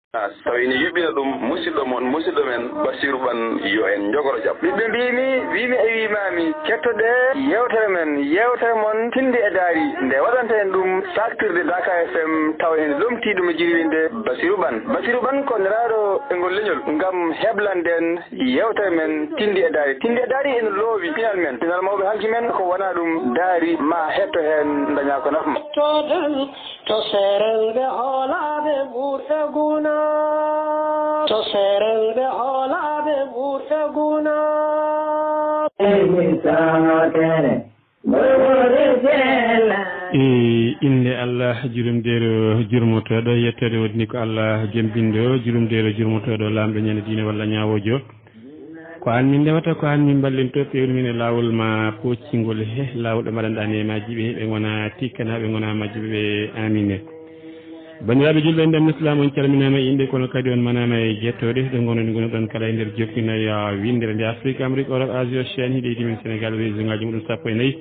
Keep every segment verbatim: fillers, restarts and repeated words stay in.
Tawi ene yuɓɓina ɗum musidɗo mon, musidɗo men Basiru Ɓan, yo en njogoro jam. Ɓiɓɓe mbiimi, wiimi e wiimaami, kettoɗe yeewtere men, yeewtere mon Tinndi e Daari, nde waɗanta en ɗum saaktirde Daaka F M, tawa ene lomtii ɗum e jirwinde Basiru Ɓan. Basiru Ɓan ko nelaaɗo e ngol leñol ngam heblande en yeewtere men Tinndi e Daari. Tinndi e Daari ene loowi pinal men, pinal mawɓe hanki men, ko wonaa ɗum Daari, ma hetto heen, dañaa ko nafa ma. Hettoɗen to seerel ɓe hoolaaɓe Mbuur e Gunaas. To seerel ɓe hoolaaɓe Mbuur e Gunaas. E innde Allah, jurumdeeɗo jurmotooɗo, yettoode woodani ko Allah jom binndo, jurumdeeɗo jurmotooɗo, laamɗo ñande diine walla ñaawoojo. Ko aan min ndewata, ko aan min mballintoo, peewnu min e laawol ma pooccingol he laawol ɓe mbaɗanɗaa neemaaji ɓe, ɓe ngona tikkanaaɓe, ngona majjuɓe ɓe. Aamiin. Banndiraaɓe julɓe, en ɗam Islaam, on calminaama e innde, kono kadi on manaama e jettooɗe, ɗo ngonɗon, ngonɗon kala e nder jokkinayi winndere nde Afrique, Amérique, Europe, Asie, Océanie, leydi men Sénégal, région ngaaji muɗum sappo e nayi.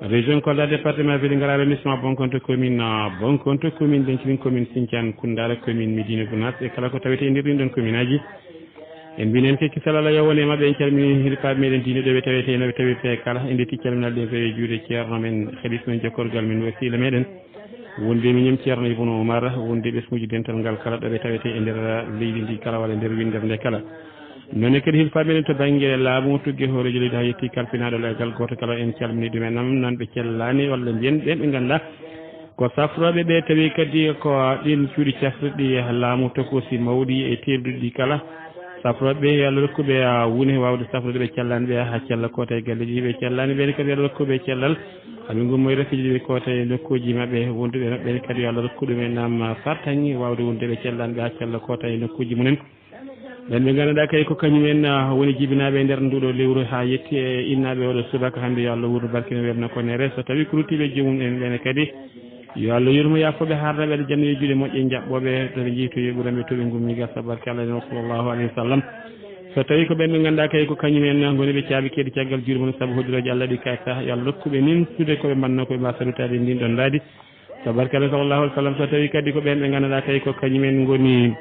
Région Kolda, département Vélingara, arrondissement Bonkonto, commune, ah, Bonkonto, commune Denkiling, commune Sinthiane Koundara, commune Médina Gounass, e kala ko tawete e nder ɗin ɗon commune aji. En mbiyii en ke kisal Allah yo won e maɓɓe, en calmini hirpaaɓe meɗen diine ɗo ɓe tawete e no ɓe tawi ɓe kala. En ndetti calminal ɗen e juuɗe Ceerno men, Khalifa men, jokkorgal men, wasiila meɗen. Wonde miñum Ceerno Ibnu Umar, wonde ɓesnguuji dental ngal kala ɗo ɓe tawete e nder leydi ndi kala walla e nder winndere nde kala. Noon ne kadi hilfaaɓe meɗen to bannge laamu, tugge hooreejo leydi haa yetti kalfinaaɗo leegal gooto kala, en calminii ɗum en nam, nan ɓe cellaani walla mbiyen ɓeen ɓe ngannduɗaa ko safrooɓe ɓe, tawi kadi ko ɗiin cuuɗi cafrirɗi laamu tokoosi mawɗi e teelɗuɗi ɗi kala. Safrooɓe ɓe, yo Allah rokku ɓe, ah, wune waawde safrude ɓe cellaani ɓe haa cella koota e galleeji ɓe cellaani ɓe, kadi yo Allah rokku ɓe cellal. Haa ɓe ngummoyra fijde ɓe koota e nokkuuji maɓɓe wonduɓe maɓɓe, kadi yo Allah rokku ɗum en nam fartaŋŋe waawde wonde ɓe cellaani ɓe haa cella koota e nokkuuji mumen. Ɓen ɓe ngannduɗaa kay ko kañum en, ah, woni jibinaaɓe e nder nduɗo lewru haa yetti e innaaɓe oɗo subaka hannde, yo Allah wurnu barkina webna ko nere. So tawi ko ruttiiɓe joomum en ɓene kadi, yo Allah yurmo, yaafo ɓe, harna ɓe, jam e juuɗe moƴƴe, jaɓɓo ɓe to ɓe njeytoyi ɓuran ɓe to ɓe ngummi gasa, barke Allah en o sallallahu alayhi wa sallam. So tawi ko ɓen ɓe ngannduɗaa kay ko kañum en ngoni ɓe caabi keedi caggal juuɗe mum sabu hoddirooje Allah ɗi kayta, yo Allah rokku ɓe ninsude ko ɓe mbanno ko ɓe mbasa ruttaade e ndin ɗon mbaadi. Tabarkalla sallallahu alaihi wasallam. So tawi kadi ko ɓen ɓe ngannduɗaa kay ko kañum en ngoni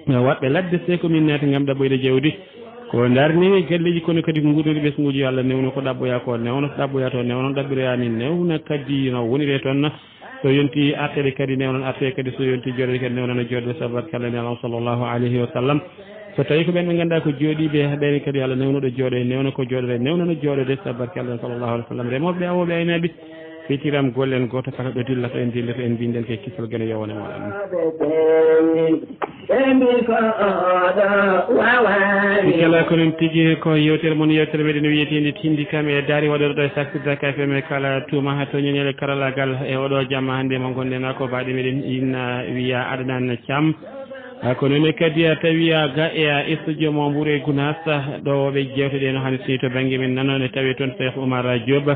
waɗɓe ladde, sey ko min naati ngam ɗaɓɓoyde jawdi. Ko ndarni galleeji kono kadi nguurɗinɗi ɓesnguuji, yo Allah newno ko ɗaɓɓoyaa ko, newno ko ɗaɓɓoyaa to, newno ɗaɓɓiroyaa min, newna kadi no woniree toon. So yonti arteede kadi newnon artee kadi, so yonti jooɗeede kadi newnon jooɗeede, tabarkalla nelaɗo sallallahu alayhi wa sallam. So tawi ko ɓen ɓe ngannduɗaa ko jooɗiiɓe, ɓen kadi yo Allah newno ɗo jooɗee, newno ko jooɗoree, newno no jooɗoreede, tabarkalla sallallahu alayhi wa sallam. Remooɓe, awooɓe, aynaaɓe, fitiram golle en gooto kala ɗo dillata en, dillata en, mbinden ko e kisal gene yowone moɗon. Kala ko noon tigi, ko yeewtere mon, yeewtere meɗen wiyeteende Tinndi Kam e Daari, waɗoreede ɗo e Sac Sud Dak F M e kala tuma haa to ñeñele karallaagal e oɗo jamma hannde mo ngonɗen ko baaɗe meɗen ina wiya Adnan Thiam. Ah, ko noon kadi, ah, tawi, ah, ga e, ah, studio mo Mbour e Gounass, ah, ɗo ɓe jeewteɗen no hannirta ni to bannge men nano ne tawi toon Cheikh Oumar Diop.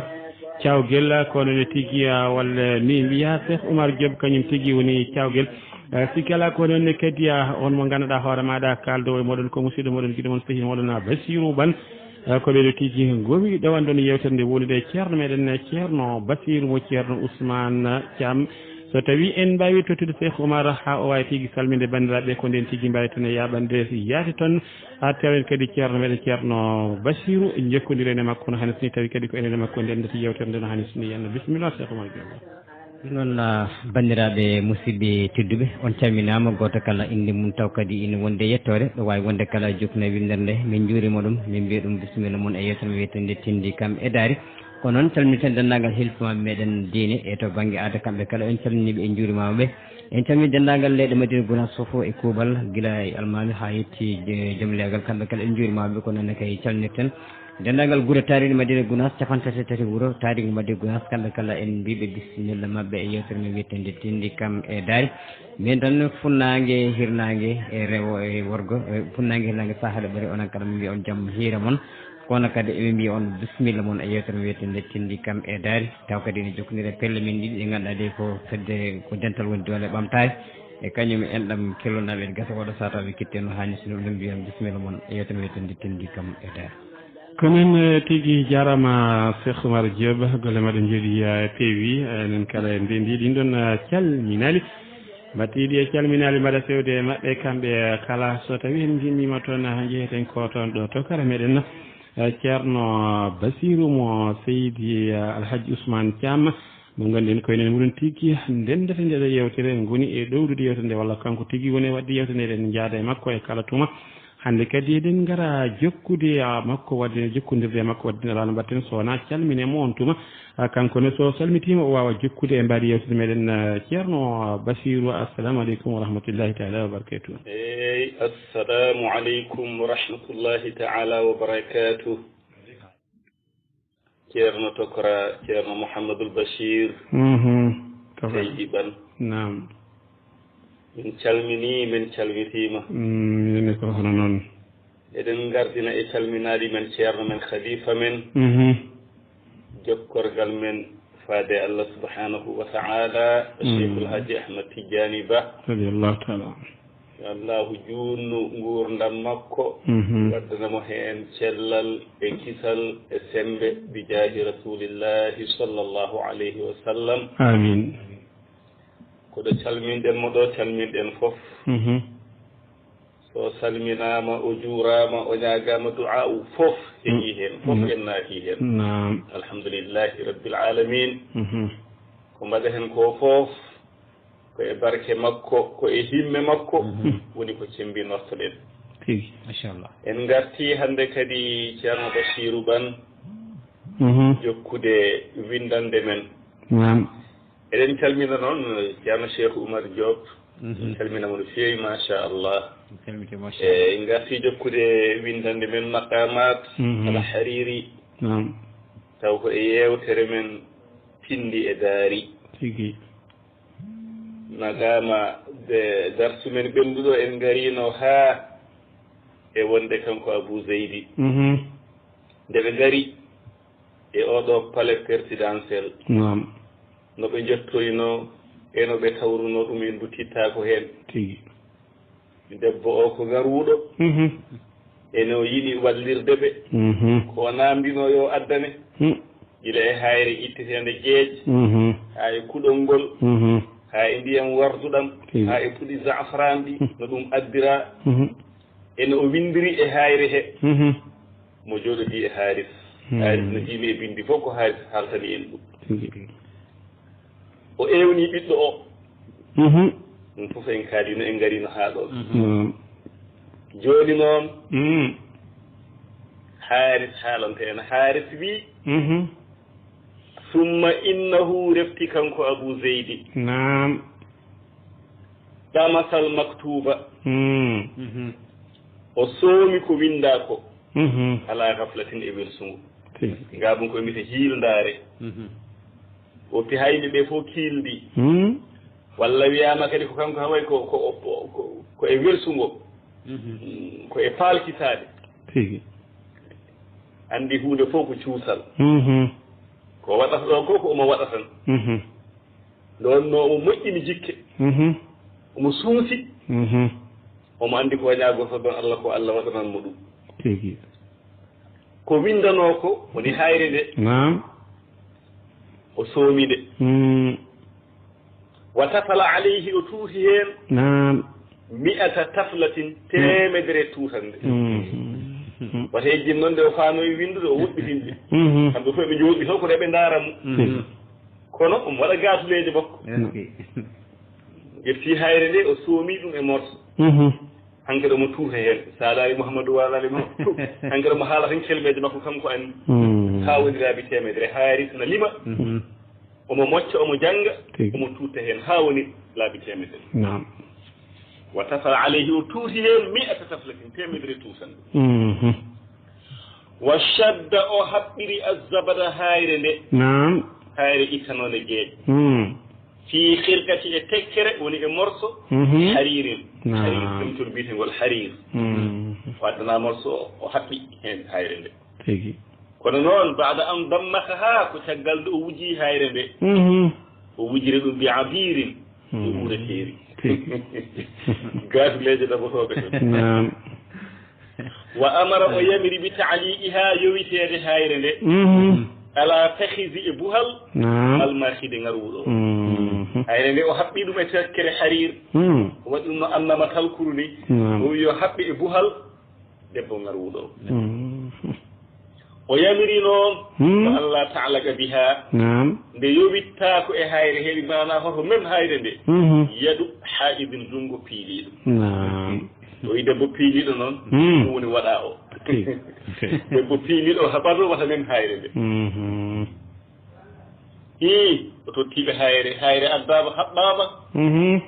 Cawgel, ah, ko noon tigi, ah, walla mi mbiya Cheikh Oumar Diop kañum tigi woni cawgel. Ah, sikki alaa ko noon ne kadi, ah, on mo ngannduɗaa hoore maaɗa kaaldo e moɗon ko musidɗo moɗon giɗo mon sehil moɗon, ah, Bassirou Bane. Ah, ko ɓeɗo tigi ngowi ɗowanɗon yeewtere nde wondude e ceerno meɗen, eh, ceerno Bassirou mo ceerno Ousmane Thiam. So tawi en mbaawi tottude Cheikh Oumar haa o waawi tigi salminde banndiraaɓe, ko nden tigi mbaawi toon e yaaɓande yaade toon. Haa tewen kadi ceerno meɗen ceerno Bassirou, jokkondiren e makko no hani so ni tawi kadi ko enen e makko ndendata yeewtere nde no hani so ni. Yanno bisimilla Cheikh Oumar Diallo. Noon, ah, banndiraaɓe musidɓe tedduɓe, on calminaama, gooto kala innde mum taw kadi ina wonde yettoore, ɗo waawi wonde kala jokkina winndere nde, min njuurima ɗum, min mbiya ɗum bisimilla mon e yeewtere men wiyetende Tinndi Kam e Daari. Ko noon calminten denndaangal hilfaaɓe meɗen diine e to bannge aada, kamɓe kala en calminiiɓe, en njuurimaama ɓe. En calmini denndaangal leyɗe Madina Gounass fof e kuuɓal, gila e almaami haa yetti, eh, joom leegal, kamɓe kala en njuurimaama ɓe, ko noon ne kay calminirten. Denndaangal gure taariiɗe Madina Gounass, capanɗe tati e tati wuro taariiɗe Madina Gounass, kamɓe kala en mbiɓe bisimilla maɓɓe e yeewtere men wiyetende Tinndi Kam e Daari. Mbiyen tan funnaange, hirnaange e rewo e worgo, e funnaange, hirnaange, sahaaɓe ɓe, onon kala min mbiya on jam hiire mon. Kono kadi emin mbiya on bisimilla mon e yeewtere men wiyetende Tinndi Kam e Daari. Taw kadi ene jokkondiri e pelle men ɗiɗi ɗe ngannduɗaa ɗe ko fedde ko dental woni doole ɓamtaare. E kañum en ɗam kellonaaɓe en gasa oɗo sahaa taw ɓe ketti en no haani, sino ɗum mbiyan bisimilla mon e yeewtere men wiyetende Tinndi Kam e Daari. Ko noon, eh, tigi jaaraama Cheikh Oumar Diop, golle maɗa njooɗi, eh, peewi, eh, enen kala en ndenndi ɗin ɗon, eh, calminaali. Mbatiiɗi e calminaali mbaɗa fewde e maɓɓe kamɓe kala. So tawii en njimmiima toon, njeheten ko toon ɗo to kara meɗen, eh, Ceerno Basiiru mo Seydi, eh, Alhaji Ousmane Thiam, mo ngannduɗen ko enen muɗum tigi ndendata ndeɗo yeewtere, ngoni e ɗowdude yeewtere nde, walla kanko tigi woni e waɗde yeewtere nde, eɗen njaada e makko e kala tuma. Hannde kadi eɗen ngara jokkude e makko, waɗde jokkondirde e makko, waɗde alaa no mbaɗten so wonaa calmine mo on tuma. Ah, kanko ne so salmitiima, o waawa jokkude e mbaadi yeewtere meɗen, ah, Ceerno Basiiru. Assalamu aleykum wa rahmatullahi taala wa barakatuh. Eey, assalamu aleykum wa rahmatullahi taala wa barakatuh. Ceerno Tokora, Ceerno Mouhamadul Bachir, Mhm. Tokora. Seydi Ɓan. Naam. Min calminii, min calmitiima. Mm, minen ne ko hono noon. Eɗen ngardina e calminaali men Ceerno men, Khalifa men, Mhm. jokkorgal men faade Allah subhanahu wa ta'ala, Mhm. Cheikhul Haji Ahmad Tidiane Ba. Radiyallahu ta'ala anhu. Yo Allahu juutnu nguurndam makko, Mhm. waddana mo heen cellal e kisal e semmbe, bi jaahi Rasuulillahi sallallahu alayhi wa sallam. Amiin. Ko ɗo calminɗen mo ɗo, calminɗen fof. Mhm. So salminaama, o juuraama, o ñaagaama du'aa'u, fof heƴii heen, fof Mm. en naatii heen. Naam. Alhamdulillahi Rabbil Aalamiin. Mhm. Ko mbaɗa heen ko fof, ko e barke makko, ko e himme makko, Mhm. woni ko cembinortoɗen. Tigi. Machallah. En ngartii hannde kadi Ceerno Bachiru Ɓan, Mhm. jokkude winndannde men. Naam. Eɗen calmina noon Ceerno Cheikh Oumar Diop. Mhm. En calmina mo no feewi, machallah. En calmiti, machallah. E, en ngartii jokkude winndannde men Maqamat Mhm. Al Hariri. Naam. Taw ko e yeewtere men Pinndi e Daari. Tigi. Nagaama de darsu men ɓennduɗo, en ngariino haa e wonde kanko Abu Zeydi. Mhm. Nde ɓe ngari e oɗo palais présidentiel, Naam. no ɓe njottorinoo e no ɓe tawrunoo ɗum, en nduttittaako heen. Tigi. Debbo o ko garuuɗo, Mhm. ene o yiɗi wallirde ɓe. Mhm. Ko o naamndinoo yo addane, Mm. gila e haayre itteteende geej, Mhm. haa e kuɗol ngol, Mhm. haa e ndiyam warduɗam, Tigi. haa e puɗi za'afraan ɗi, Mm. no ɗum addiraa. Mhm. Ene o winndiri e haayre he, Mhm. mo jooɗodii e Haaris. Mm. Haaris no tiimi e binndi fof ko Haaris haaltani en ɗum. Tigi. O eewni ɓiɗɗo o. Mhm. Ɗum fof en kaaliino, en ngariino haa ɗoon. Mhm. Mm. Jooni noon, Mm. Haaris haalanta en. Haaris wii, Mhm. "Summa innahu," refti kanko Abu Zeydi, Naam. "ɗamasal maktuuba." Mm. Mhm. O soomi ko winndaa ko, Mhm. alaa gaflatin e welsungo. Tigi. Ngaa ɗum ko mbiyetee hiilndaare. Mhm. O woppi haa yimɓe ɓe fof kiildi. Hmm. Walla wiyaama kadi ko kanko haway ko, ko, ko, ko, ko e welsungo. Mhm. Mm, ko e paalkisaade. Tigi. Anndi huunde fof ko cuusal. Mhm. Ko waɗata ɗo ko, ko omo waɗa tan. Mhm. Nde wonnoo omo moƴƴini jikke. Mhm. Omo suusi. Mhm. Omo anndi ko wañaa goto ɗon Allah, ko Allah waɗanan mo ɗum. Tigi. Ko winndanoo ko woni haayre nde. Naam. O soomi nde. Mm. Wa tafala alayhi, o tuuti heen. Naam. Mi'ata taflatin, teemedere tuutannde. Mm. Wata e jin noon nde o faanoyi winndude, o woɗɗitini ɗe. Mhm. Kamɓe fof ɓe njooɗi toon ko ɗe ɓe ndaara mo. Mhm. Kono omo waɗa gaatuleeje makko. Eskey. Ƴefti haayre nde, o soomi ɗum e morso. Mhm. Hankadi omo tuuta heen. Sa laari Mouhamadou Wala Ali Mouhamadou. Hankadi omo haala tan kelmeeje makko kanko anndi. Mm. Haa woni laabi teemedere. Haaris na lima. Mhm. Omo mocca, omo jannga, Tigi. Omo tuutta heen haa woni laabi teemedere. Naam. Wa tafala alayhi, o tuuti heen mi'ata taflatin, teemedere tuutannde. Mhm. Wa shadda, o haɓɓiri azzabada, haayre nde. Naam. Haayre ittanoonde geeƴ. Mm. Fii khirqati, e tekkere, woni e morso, Mhm. hariirin. Naam. Hariir, femtol mbiyetengol hariir. Mm. O addana morso, o haɓɓi heen haayre nde. Tigi. Kono noon, ba'da an dammakahaa, ko caggal nde o wuji haayre nde. Mhm. O wujiri ɗum bi abiirin, e Mm. uureteeri. Tigi. Gaatuleeje ɗaɓotooɓe ɗum. Naam. Wa amara, o yamiri bi ta'liqihaa, yowiteede haayre nde. Mhm. Alaa takhizi, e buhal, Naam. Almaakhidi, ngarwuɗo. Mm. Hayre nde o haɓɓi ɗum e tekkere hariir. Hmm. O waɗi ɗum no annama talkuru ni. Naam. O wi yo haɓɓe e buhal debbo ngarwuɗo. Hmm. O yamiri noon Hmm. ko Allah ta'ala ga biha. Naam. Nde yowittaako e hayre heɓi maana hoto mem hayre nde. Mhm. Yadu haidin junngo piiliiɗo. Naam. O wi debbo piiliiɗo noon. Hmm. Ɗum woni waɗa o. Ok. Ok. Debbo piiliiɗo haɓato wata mem hayre nde. Mhm. Ii, o tottiiɓe hayre, hayre addaama, haɓɓaama. Mhm.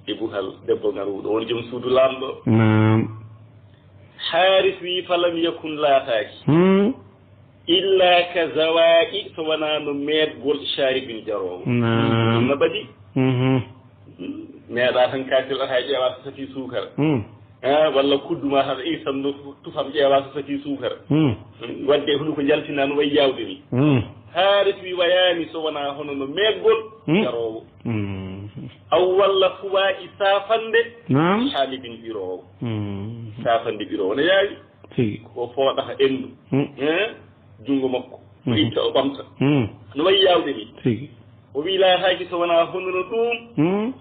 E buhal debbo ngaruɗo, won joom suudu laamɗo. Naam. Haaris wi, "Falam yakun laataaki." Hmm. "Illa ka zawaa'i," so wonaa no meetgol shaaribin jaroowo. Naam. Ɗum no ɓadi. Mhm. Hmm. Meeɗa tan kaatirɗa hay ƴeewa so sati suukara. Hmm. Ah, walla kuddu ma tan, isan no tufam ƴeewa so sati suukara. Hmm. Wadde hulu ko jaltina no wayi yawde ni. Hmm. Haaris wi wayaani so wonaa hono no meeggol Hmm. jaroowo. Hmm. Aw walla fuwaa'i saafande Naam. Haamidin ɓiroowo. Hmm. Saafande ɓiroowo no yaawi. Tigi. Ko fooɗata endu. Hmm. Eh? Junngo makko. Mhm. Itta o ɓamta. Hmm. No wayi yawde ni. Tigi. O wi laataaki so wonaa hono no ɗum. Hmm.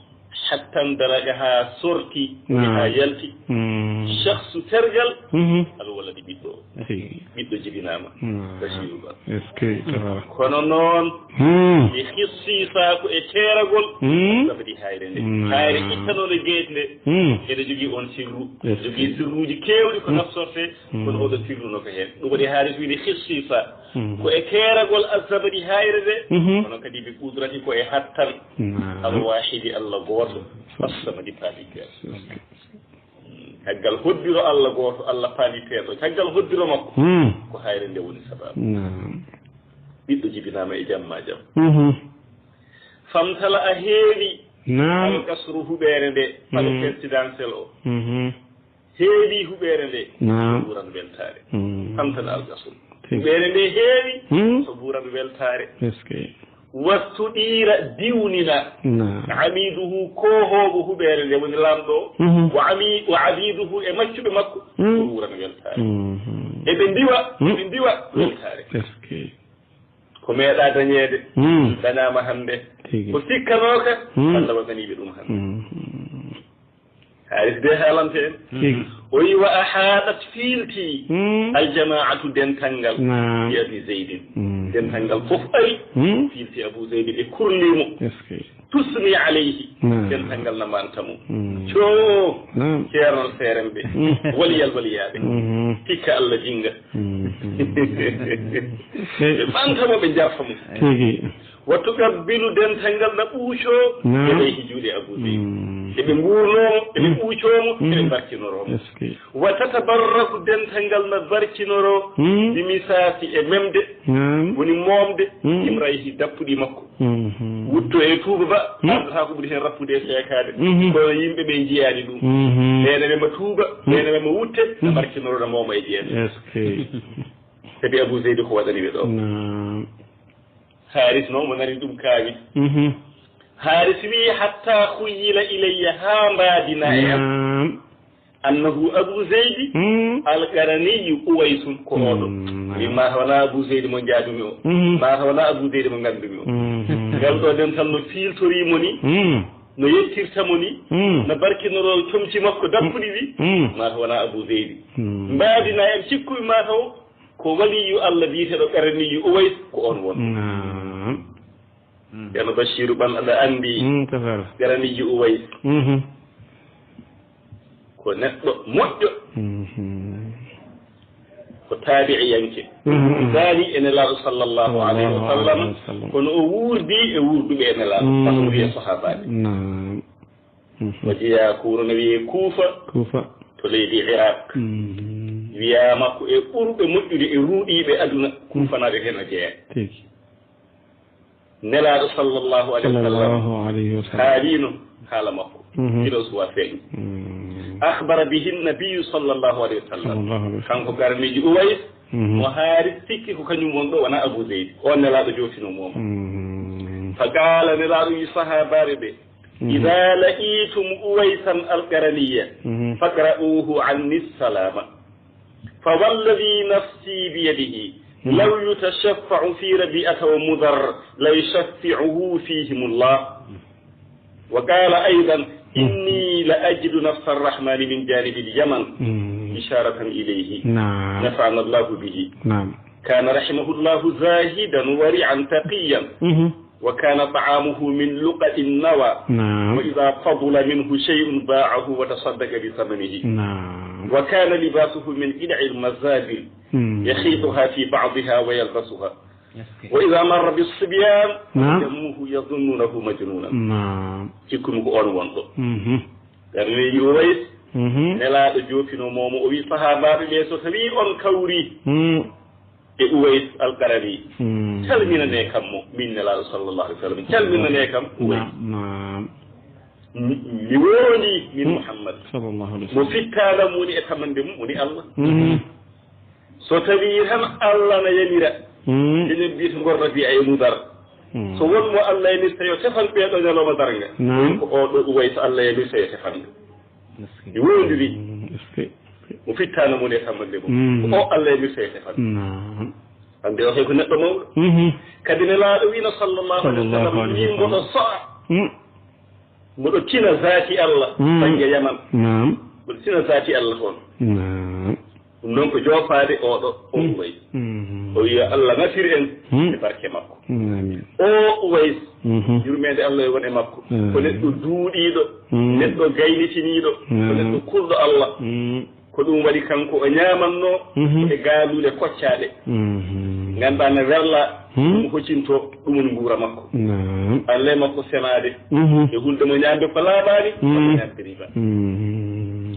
Hattan daraja haa sorti, Naam. haa yalti. Hmm. Shakhsu tergal, Mhm. alwaladi ɓiɗɗo. Tigi. Ɓiɗɗo jibinaama. Naam. Basiru ba. Est-ce que, tabarak. Kono noon, Hmm. mi hissi saako e teeragol, Hmm. sabadi hayre nde. Naam. Hayre ittanoonde geet nde, Hmm. ene jogii on sirru. Est-ce Jogii que. sirruuji keewɗi ko Hmm. nafsorte, Hmm. kono oɗo sirru no ko heen. Ɗum waɗi Haaris wiide hissi sa. Mhm. Ko e keeragol As-Samadi hayre nde, Mhm. kono kadi bi qudrati ko e hattan Naam. Al-Waahidi Allah gooto, As-Samadi paami keer. Caggal hoddiro Allah gooto, Allah paami peeɗo. Caggal hoddiro makko, Hmm. ko hayre nde woni sababu. Naam. Ɓiɗɗo jibinaama e jam ma jam. Mhm. Famtala a heewi Naam. Al-Qasru huɓeere nde, palais Hmm. présidentiel o. Mhm. Heewi huɓeere nde, Naam. Ɓuran weltaare. Mm. Famtana Al-Qasru. Tigi. Huɓeere nde heewi, Mm. so ɓuran weltaare. Est-ce que? Wastuɗiira diwnina. Naam. Amiduhu koohoowo huɓeere nde woni laamɗo. Mhm. Wa ami-, wa abiduhu e maccuɓe makko. Mm. Ko ɓuran weltaare. Mhm. Eɓe ndiwa, Mm. eɓe ndiwa Mm. weltaare. Est-ce que? Ko meeɗa dañeede. Mm. Dañaama hannde. Tigi. Ko sikkanooka, Mm. Allah waɗaniiɓe ɗum hannde. Mm. Haaris de haalante en. Tigi. O wi wa ahaaɗat fiilti Mm. aljamaa'atu dental ngal. Naam. Bi Abi Zeydin. Mm. Dental ngal fof ari. Mm. Fiilti Abu Zeydi ɓe kurli mo. Est-ce que? Tusni alayhi. Naam. Dental ngal na manta mo. Mm. Coo. Naam. Ceerno seeremɓe. Mm. Waliyal waliyaaɓe. Mm. Tikka Allah jinga. Mm. Ɓe ɓanta mo ɓe jarfa mo. Tigi. Wa tuqabbilu dental ngal na ɓuucoo Naam. Eɓe e juuɗe Abu Zayd. Mm. Eɓe mbuurnoo mo, eɓe Mm. ɓuucoo mo, Mm. eɓe mbarkinoroo mo. Est-ce que? Wa tatabarraku dental ngal na barkinoro Mm. bi misaasi e memde, Naam. woni moomde, Mm. imrayhi dappuɗi makko. Mhm. Wutto e tuuba ba, Mm. ardataa ko ɓuri heen rappude e seekaade. Mhm. Kono yimɓe ɓe njiyaani ɗum. Mhm. Ɓeene ɓe mba tuuba, Mm. ɓeene ɓe mba wutte, na Mm. barkinoro na mooma e jeeso. Est-ce que? Sabi Abu Zeydi ko waɗani ɓe ɗo. Naam. Haaris noon mo nani ɗum kaawi. Mhm. Haaris wii, "Hatta khuyyila ilayya," haa mbaadina e am. Naam. "Annahu Abu Zeydi, Mm. al-Qaraniyu Uwaysun ko oɗo." Mm, naam. Min ma wona Abu Zeydi mo njaadumi o. Mm. Ma wona Abu Zeydi mo nganndumi o. Mm. Ngal ɗo dental no fiiltorii mo ni, Mm. no yettirta mo ni, Mm. no barkinoroo comci makko dappuɗi ɗi. Mm. Ma wona Abu Zeydi. Mm. Mbaadina en cikkumi ma taw ko waliyu Allah biyeteeɗo Qaraniyu Uways ko on won. Naam. Mm. Ceerno Bachiru Ɓan, aɗa anndi Mm, tafara. Garanijo Uways Mhm. ko neɗɗo moƴƴo, Mhm. ko taabi'iyanke. Mhm. Daali e Nelaaɗo sallallahu alayhi wa Sallallahu sallam, alayhi wa sallam. Kono o wuurdi e wuurduɓe e Nelaaɗo, Mm. fano wiya sahaabaaɓe. Naam. Mhm. O jeyaa ko wuro no wiyee Kuufa, Kuufa. To leydi Iraq. Mhm. Wiyaama ko e ɓurɓe moƴƴude e ruuɗiiɓe aduna, Kuufanaaɓe heen o jeyaa. Tigi. Nelaaɗo sallallahu alayhi wa sallam Sallallahu alayhi wa sallam. Haaliino haala makko. Mhm. Kino suwa feeñ. Mhm. Akhbara bihi nabiyyu sallallahu alayhi wa sallam. Sallallahu alayhi wa sallam. Kanko Garniijo Uways, Mhm. mo Haaris sikki ko kañum won ɗo, wona Abu Zeydi. On Nelaaɗo joofinoo mo. Mhm. Fa qaala, Nelaaɗo wi sahaabaaɓe ɓe, Mhm. "Idha laqitum Uwaysan al-Qaraniyya, Mhm. faqra'uhu anni salama. Fa walladhi nafsi biyadihi, Mhm. law yutashaffa'u fi Rabi'ata wa Mudhar, la yushaffi'uhu fihimullah." وقال أيضا: إني لأجد نفس الرحمن من جانب اليمن، إشارة إليه، نعم. نفعنا الله به. نعم. كان رحمه الله زاهدا ورعا تقيا، وكان طعامه من لقط النوى، نعم. وإذا فضل منه شيء باعه وتصدق بثمنه، نعم. وكان لباسه من جذع المزابل، يخيطها في بعضها ويلبسها، وإذا مر بالصبيان، نعم. جموه يظنونه مجنونا. نعم. Cikkumi ko on wonɗo. Garneeji Uways, Nelaaɗo joopino moomo, o wi sahaabaaɓe ɓe, so tawi on kawri e Uways Al-Qarani, calminanee kam mo, min Nelaaɗo sallallahu alaihi wasallam, calminanee kam Uways. Naam, naam. Mi, mi woondii, min Muhammad. Sallallahu alaihi wasallam. Mo fittaanam woni e tamannde mum, woni Allah. So tawi tan Allah na yamira, eɗen mbiyata ngorra mbiya e Mudar. So won mo Allah yamirta yo tefan ɓeeɗo ñalawma darnga. Naam. Ko oɗo Uways Allah yamirta yo tefan. Mi woondiri. Mo fittaanam woni e tamannde mum. Ko o Allah yamirta yo tefan. Naam. Hannde o kay ko neɗɗo mawɗo. Kadi Nelaaɗo wiino sallallahu alaihi wasallam, min mboɗo so'a. Mboɗo tina zaati Allah, bannge Yaman. Naam. Mboɗo tina zaati Allah toon. Naam. Ɗum noon ko joofaade oɗo, o Uways. O wiya Allah nafir en e barke makko. Amin. O Uways, yurmeende Allah e won e makko. Amin. Ko neɗɗo duuɗiiɗo, neɗɗo gaynitiniiɗo, ko neɗɗo kulɗo Allah. Ko ɗum waɗi kanko o ñaamannoo e gaaluule koccaaɗe. Ngannduɗaa ne werlaa, ɗum hocinto, ɗum woni nguura makko. Naam. Allah e makko senaade e hulde mo ñaamde ko laaɓaani, walla ñaamde riba.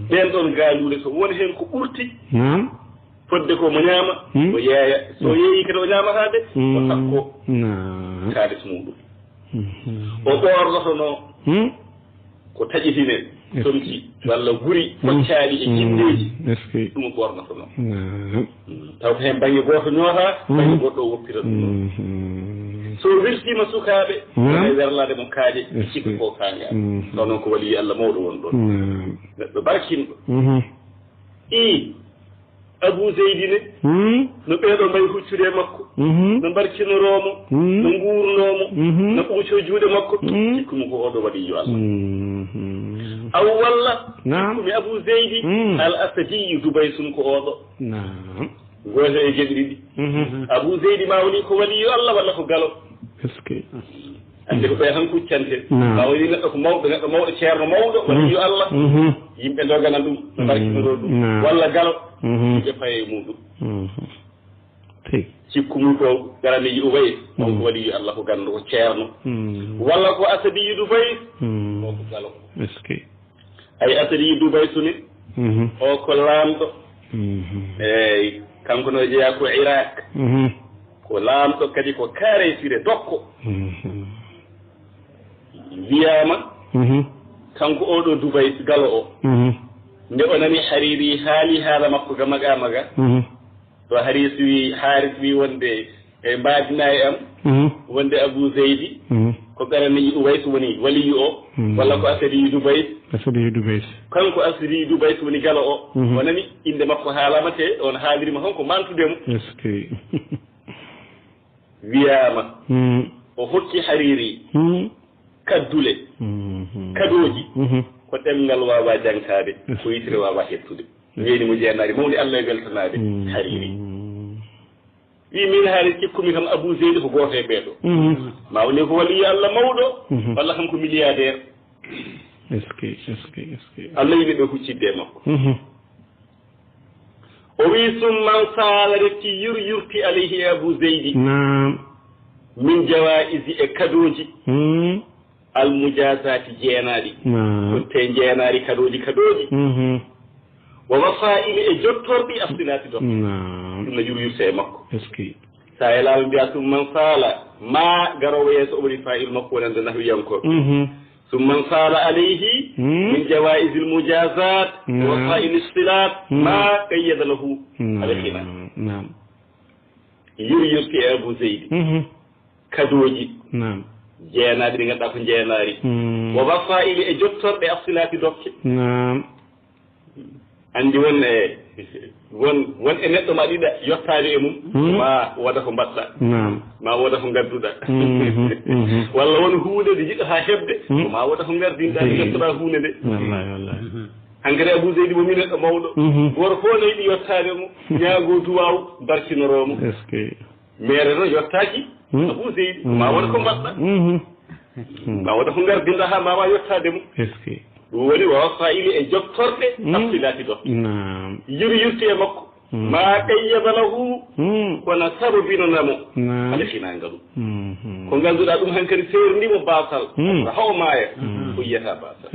Ɓeen ɗoon gaaluule, so won heen ko ɓurti, naam, fodde ko mo ñaama, o yeeya. So yeeyi kadi o ñaamataa de, o sakko kaalis muuɗum. O ɓoornotonoo ko taƴitine, comci, walla guri koccaaɗi e jinneeji, ɗum o ɓoornotonoo. Taw ko heen bannge gooto ñootaa, bannge goɗɗo o woppira ɗum ɗoon. So o wirtiima sukaaɓe, wona e werlaade mo kaaƴe, e cikka ko kaanga. Ɗo noon ko waliyi Allah mawɗo won ɗoon. Neɗɗo barkinɗo. Ii, Abu Zeydi ne, no ɓeeɗo mbayi huccude e makko, no mbarkinoroo mo, no nguurnoo mo, no ɓuucoo juuɗe makko, cikkumi ko oɗo waliyu Allah. Aw walla, cikkumi Abu Zeydi Al Asadiyu Dubaysun ko oɗo. Gooto e geɗe ɗiɗi. Abu Zeydi ma woni ko waliyu Allah walla ko galo. Est-ce que Annde ko ɓe tan kuccante. Naam. Ma woni neɗɗo ko mawɗo, neɗɗo mawɗo, ceerno mawɗo, waliyu Allah. Yimɓe ndogana ɗum, no barkinoro ɗum. Naam. Walla galo, yimɓe paye e muɗum. Tey. Cikku mum ko garaniiji Ubayd, on ko waliyu Allah, ko ganndo, ko ceerno. Walla ko Asadiyu Dubayd, on ko galo. Est-ce que Ay Asadi Dubaysu ni, o ko laamɗo. Eey, kanko no jeyaa ko Irak. Ko laamɗo kadi ko Kaaraysire Dokko. Wiyaama, kanko oɗo Dubaysu galo o, nde o nani Hariri haali haala makko ga maga maga, to Haris wi, Haris wi wonde e mbaadina e am, wonde Abu Zeydi, ko garaniiji Uways woni waliyu o, walla ko Asadi Dubays. Asadi Dubays. Kanko Asadi Dubays woni galo o. O nani innde makko haalama te, on haalirima hon ko mantude mo. Est-ce que Wiyaama, o hokki Hariri kaddule, kadooji, ko ɗemngal waawaa janngaade, ko yitere waawaa heɓtude. Weeni mo jeenaari mawni Allah e weltanaade Hariri. Wi min haali cikkumi kam Abu Zeydi ko gooto e ɓeeɗo. Ma woni ko waliyu Allah mawɗo, walla kam ko milliardaire. Est-ce que, est-ce que, est-ce que Allah yiɗi ɓe huccidde e makko. O wi summan saala refti yur yurti alayhi e Abu Zeydi. Naam. Min jawaisi e kadooji. Almujazaati jeenaaɗi. Naam. Ko te jeenaari kadooji kadooji. Wa wasaa'ili e jottorɗi asɗinaati dokke. Naam. Ɗum no yur yurte e makko. Est-ce que Sa e laaɓa mbiya summan saala, ma garoowo yeeso o woni fa'il makko wonande nahwiyankooɓe. Summan saala alayhi min jawaisil mujazat wa wasaa'ili silat ma qayyada lahu al ghina. Naam. Yur yurti e Abu Zeydi. Kadooji. Naam. Jeenaaɗi ɗi ngannduɗaa ko jeenaari. Wa wasaa'ili e jottorɗe asɗinaati dokke. Naam. Anndi won e won won e neɗɗo ma ɗiɗa yottaade e mum, ma wooda ko mbaɗɗa, ma wooda ko ngadduɗa. Walla won huunde nde jiɗɗa haa heɓde, ma wooda ko ngardinɗa, nde ngadduɗa huunde nde. Wallahi, wallahi. Hankadi Abu Zeydi mo mi neɗɗo mawɗo, gooto fof ne yiɗi yottaade mo, ñaago duwaaw, barkinoroo mo. Meere noon yottaaki Abu Zeydi, ma wooda ko mbaɗɗa. Ma wooda ko ngardinɗa haa mbaawa yottaade mo. Ɗum woni wa wasa ile e jokkorɗe tafsilaati dokke. Yuru yurti e makko. Ma qayyada lahu, kono sababinana mo. Alfinangal. Ko ngannduɗaa ɗum hankadi seerndi mo baasal. Haw maaya, o yiyata baasal.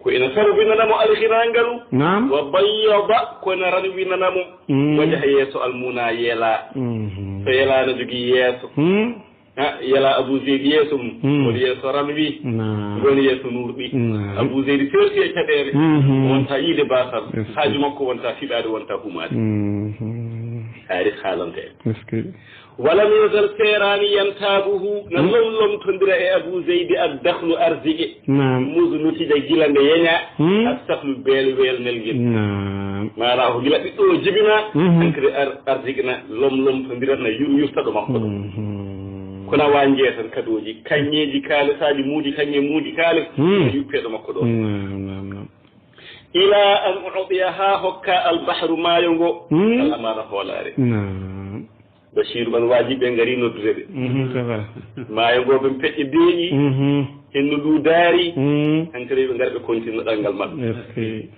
Ko ina sababinana mo alfinangal. Wa bayyada, ko ina ranwinana mo. Wajaha yeeso almuna yela. So yela na jogii yeeso. Ha, yela Abu Zeydi yeeso mum. Woni yeeso ranwi. Woni yeeso nurɗi. Abu Zeydi serti e caɗeele. Wonta yiide basal. Haaju makko wonta fiɓaade, wonta humaade. Haari haalante en. Walam yazal seeraani yantaabuhu, na lomlomtondira e Abu Zeydi ad dakhlu arzike. Musu nutida gila nde yeña. As sahlu beel weelnel ngel. Maanaa ko gila ɓiɗɗo o jibina, hankadi ar- arzike na lomlomtondira, na yur- yurta ɗo makko ɗo. Kono wa njeetan kadooji, kañŋeeji kaalisaaji, muudi kañŋe, muudi kaalis, na yuppe ɗo makko ɗo. Ila an uɗiya, haa hokka albahru maayo ngo, al amaana hoolaare. Basiiru ɓan waaji ɓe ngari noddude ɓe. Maayo ngo ɓe peƴƴe beeñi, hennu ndu daari, hankadi ɓe ngara ɓe kontinno ɗanngal maɓɓe.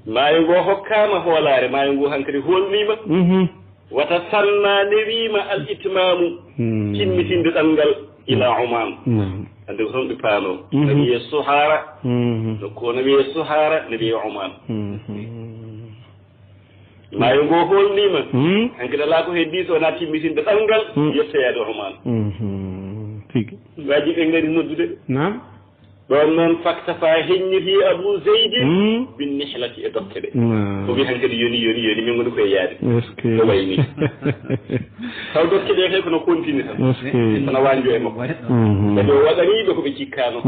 Maayo ngo hokkaama hoolaare, maayo ngo hankadi hoolniima. Wata sanna newiima al itmaamu, timmitinde ɗanngal, ila Oman. Hannde ko toon ɓe paanoo. Na wiyee Suhaara, no ko na wiyee Suhaara, na wiyee Oman. Maayo ngo hoolniima. Hankadi alaa ko heddii so wonaa timmitinde ɗanngal, yettoyaade Oman. Tigi. Waaji ɓe ngari noddude ɓe. Ɗoon noon faktafa heññiti Abu Zeydi bin nihlati e dokke ɗe. O wi hankadi yoni, yoni, yoni, min ngoni koye yaade. Ko wayni. Taw dokke ɗe kay kono kontini tan. Kono waanjo e makko. Kadi o waɗanii ɓe ko ɓe cikkaano.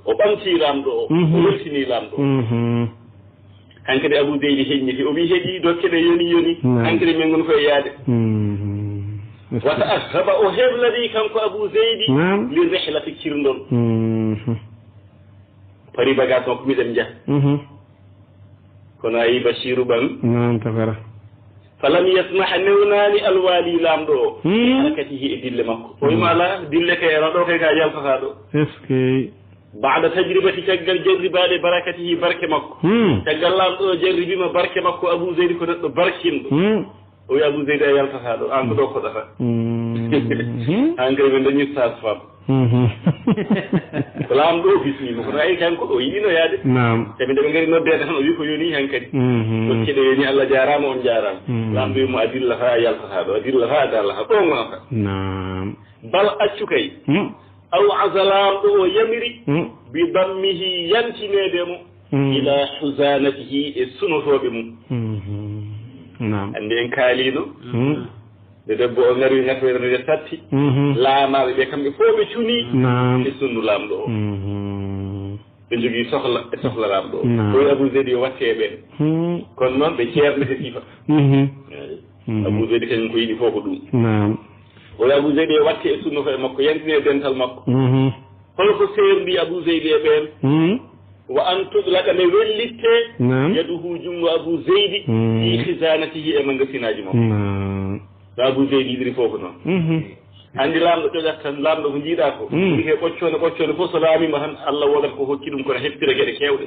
O ɓamti laamɗo o, o weltini laamɗo o. Hankadi Abu Zeydi heññiti, o wi heɗii dokke ɗe yoni, yoni. Hankadi min ngoni koye yaade. Wata ahaba, o heblani kanko Abu Zeydi li rihlati kirndol. Pari bagage makko miɗen njaha. Kono a yi Basiiru ɓan. Noon tafara. Falam yasmah, newnaani alwaali laamɗo o. Harakatihi e dille makko. O wima ala dille kay ana ɗo kay ka yaltata ɗo. Est-ce que. Baada tajribati, caggal jarribaade, barakatihi, barke makko. Caggal laamɗo o jarribima barke makko, Abu Zeydi ko neɗɗo barkinɗo. O wi Abu Zeydi a yaltata ɗo, an ko ɗo koɗata. An kadi ɓe dañi sage femme. Ko laamɗo o bismima, kono ayi kanko o yiɗino yaade. Naam. Tawi nde ɓe ngari noddeede tan, o wi ko yoni hankadi. Dokke ɗe yoni, Allah jaaraama, on jaaraama. Laamɗo wi mo a dillata, a yaltata ɗo, a dillata, a dallata ɗo ngonata. Naam. Bal accu kay. Aw aza, laamɗo o yamiri. Bi dammihi, yantineede mo. Ila huzanatihi, e sunotooɓe mum. Naam. Anndi en kaaliino. Nde debbo o ngari ngatoyre nde satti, laamaaɓe ɓe kamɓe fof ɓe cuni. Naam. E sunnu laamɗo o. Ɓe njogii sohla e sohla laamɗo o. Naam. O wi Abu Zeydi yo watte e ɓeen. Kono noon ɓe ceernete sifa. Eey. Abu Zeydi kañum ko yiɗi fof ko ɗum. Naam. O wi Abu Zeydi yo watte e sunnoto e makko, yantine e dental makko. Hol ko seerndi Abu Zeydi e ɓeen? Wa an tudlaqa, nde wellitte. Naam. Yaduhu, junngo Abu Zeydi. Fi khizanatihi, e magasinaaji makko. Naam. No Abu Zeydi yiɗiri fof ko noon. Anndi laamɗo ƴoƴat tan, laamɗo ko njiiɗaa ko. Ɓuri he ɓoccoone, ɓoccoone fof so laamiima tan, Allah woodata ko hokki ɗum, kono heɓtira geɗe keewɗe.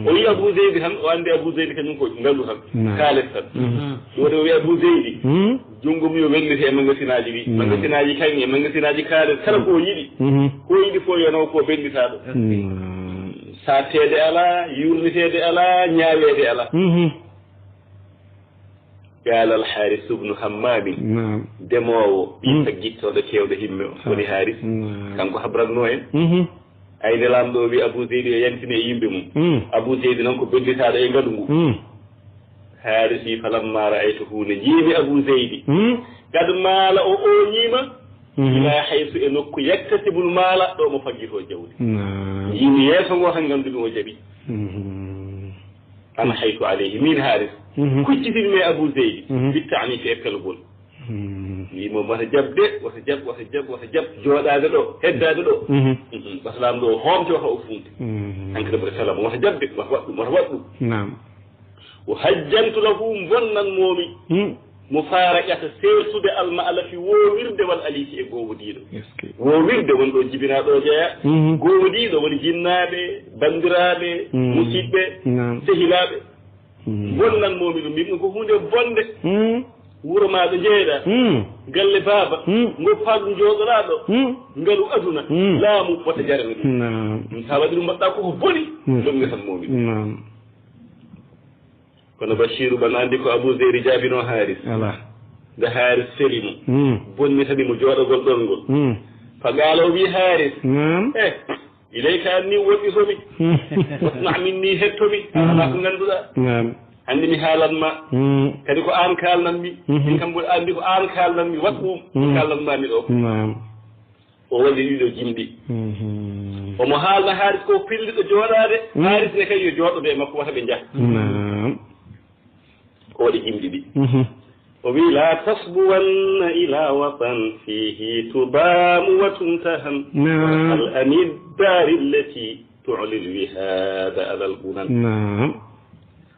O yi Abu Zeydi tan, o anndi Abu Zeydi kañum ko ngalu tan, kaalis tan. Ɗum waɗi o wi Abu Zeydi, junngo mum yo wellite e magasinaaji ɗi. Magasinaaji kaŋŋe, magasinaaji kaalis, kala ko o yiɗi. Ko o yiɗi fof yo naw ko bennditaa ɗo. Saatteede alaa, yuurniteede alaa, ñaaweede alaa. Qaala al-Haaris ibnu Hammaamin, naam, demoowo, ɓii faggittooɗo keewɗo himme o, woni Haaris. Naam. Kanko habrannoo en. Ay nde laamɗo o wi Abu Zeydi e yantine e yimɓe mum. Abu Zeydi noon ko bellitaaɗo e ngalu ngu. Haaris wi, falammaa ra'aytuhu, nde njiimi Abu Zeydi. Qad maala, o ooñiima. Mhm. Ila haysu e nokku yaktasibul maala, ɗo mo faggito jawdi. Naam. Yimi yeeso ngo tan nganndu-mi o jaɓi. Mhm. Ana haytu alayhi, min Haaris. Mhm. Kuccitini mi Abu Zeydi. Mhm. Bittani fi e pelgol. Mhm. Wi mo wata jaɓ de, wata jaɓ, wata jaɓ, wata jaɓ. Jooɗaade ɗo, heddaade ɗo. Mhm. Mhm. Baslaam ɗo, hoomte wata o fuunte. Mhm. Hankadi mboɗo sala mo, wata jaɓ de, wata waɗ ɗum, wata waɗ ɗum. Naam. O hajjantu lahu, mbonnan moomi. Mhm. Mo faara ƴata seertude alma'alafi woowirde wal alifi e goowodiiɗo. Est-ce que? Woowirde won ɗo jibinaa ɗo jeya. Mhm. Goowodiiɗo woni jinnaaɓe, banndiraaɓe, mhm, musidɓe, naam, sehilaaɓe. Mhm. Bonnan moomi ɗum, yimɓe ko huunde bonde. Mhm. Wuro maa ɗo njeeyɗaa. Mhm. Galle baaba. Mhm. Ngoppa ɗum jooɗoɗaa ɗo. Mhm. Ngalu aduna. Mhm. Laamu wota jarane ɗum. Naam. Ɗum taa waɗi ɗum mbaɗɗaa ko ko boni. Mhm. Bonne tan moomi ɗum. Naam. Kono Bashiru, ɓe anndi ko Abu Zeyri jaabinoo Haaris. Alaa. Nde Haaris feli mo, hmm, bonnitani mo jooɗagol ɗon ngol. Hmm. Fa qaala, o wii Haaris, naam, eh, ilayka anni, woɗɗito mi. Hmm. Wasma' minni, hetto mi. Hmm. Alaa ko ngannduɗaa. Naam. Anndi mi haalan ma. Hmm. Kadi ko aan kaalnan mi. Hmm. Min kam mboɗo anndi ko aan kaalnan mi. Waɗ ɗum. Hmm. Ko kaalnan ma mi ɗo. Naam. O waɗi ɗiɗo jimɗi. Mhm. Omo haalna Haaris ko pelliɗo jooɗaade. Mhm. Haaris ne kay yo jooɗo e makko, wata ɓe njah. Naam. O waɗi jimɗi ɗi. Mhm. O wi, "La tasbuwanna ila watan fihi tudamu wa tumtahan. Naam. Hal anid dari allati tu'li al-wihada ala al-bunan." Naam.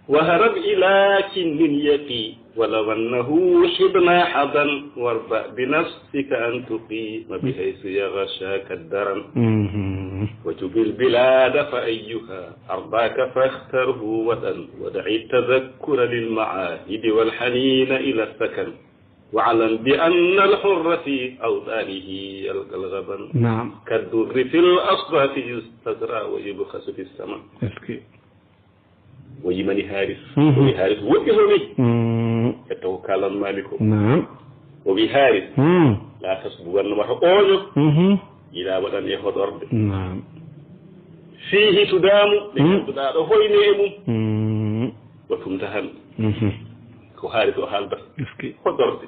وهرب إلى كن يقي، ولو أنه حضنا حضن، واربع بنفسك أن تقيم بحيث يغشاك الدرن. Mhm. وجب البلاد فأيها أرضاك فاختره وطن، ودع التذكر للمعاهد والحنين إلى السكن، واعلم بأن الحر في أوطانه يلقى الغبن. Naam. كالدر في الأصداف يستزرع ويبخس في السمن. Est-ce que? O yimani Haaris. Mhm. O wi, "Haaris, woɗɗito mi. Mm. Hetto ko kaalanmaami ko." Naam. O wi, "Haaris, mm, la tasbu, wonno wata ooño. Mhm. Ila waɗan e hoɗorde. Naam. Fihi tudaamu, nde, mm, ngannduɗaa aɗa hoyne e mum. Mm. Wa tumtahan." Mhm. Ko Haaris o haaldata. Est-ce que? Hoɗorde.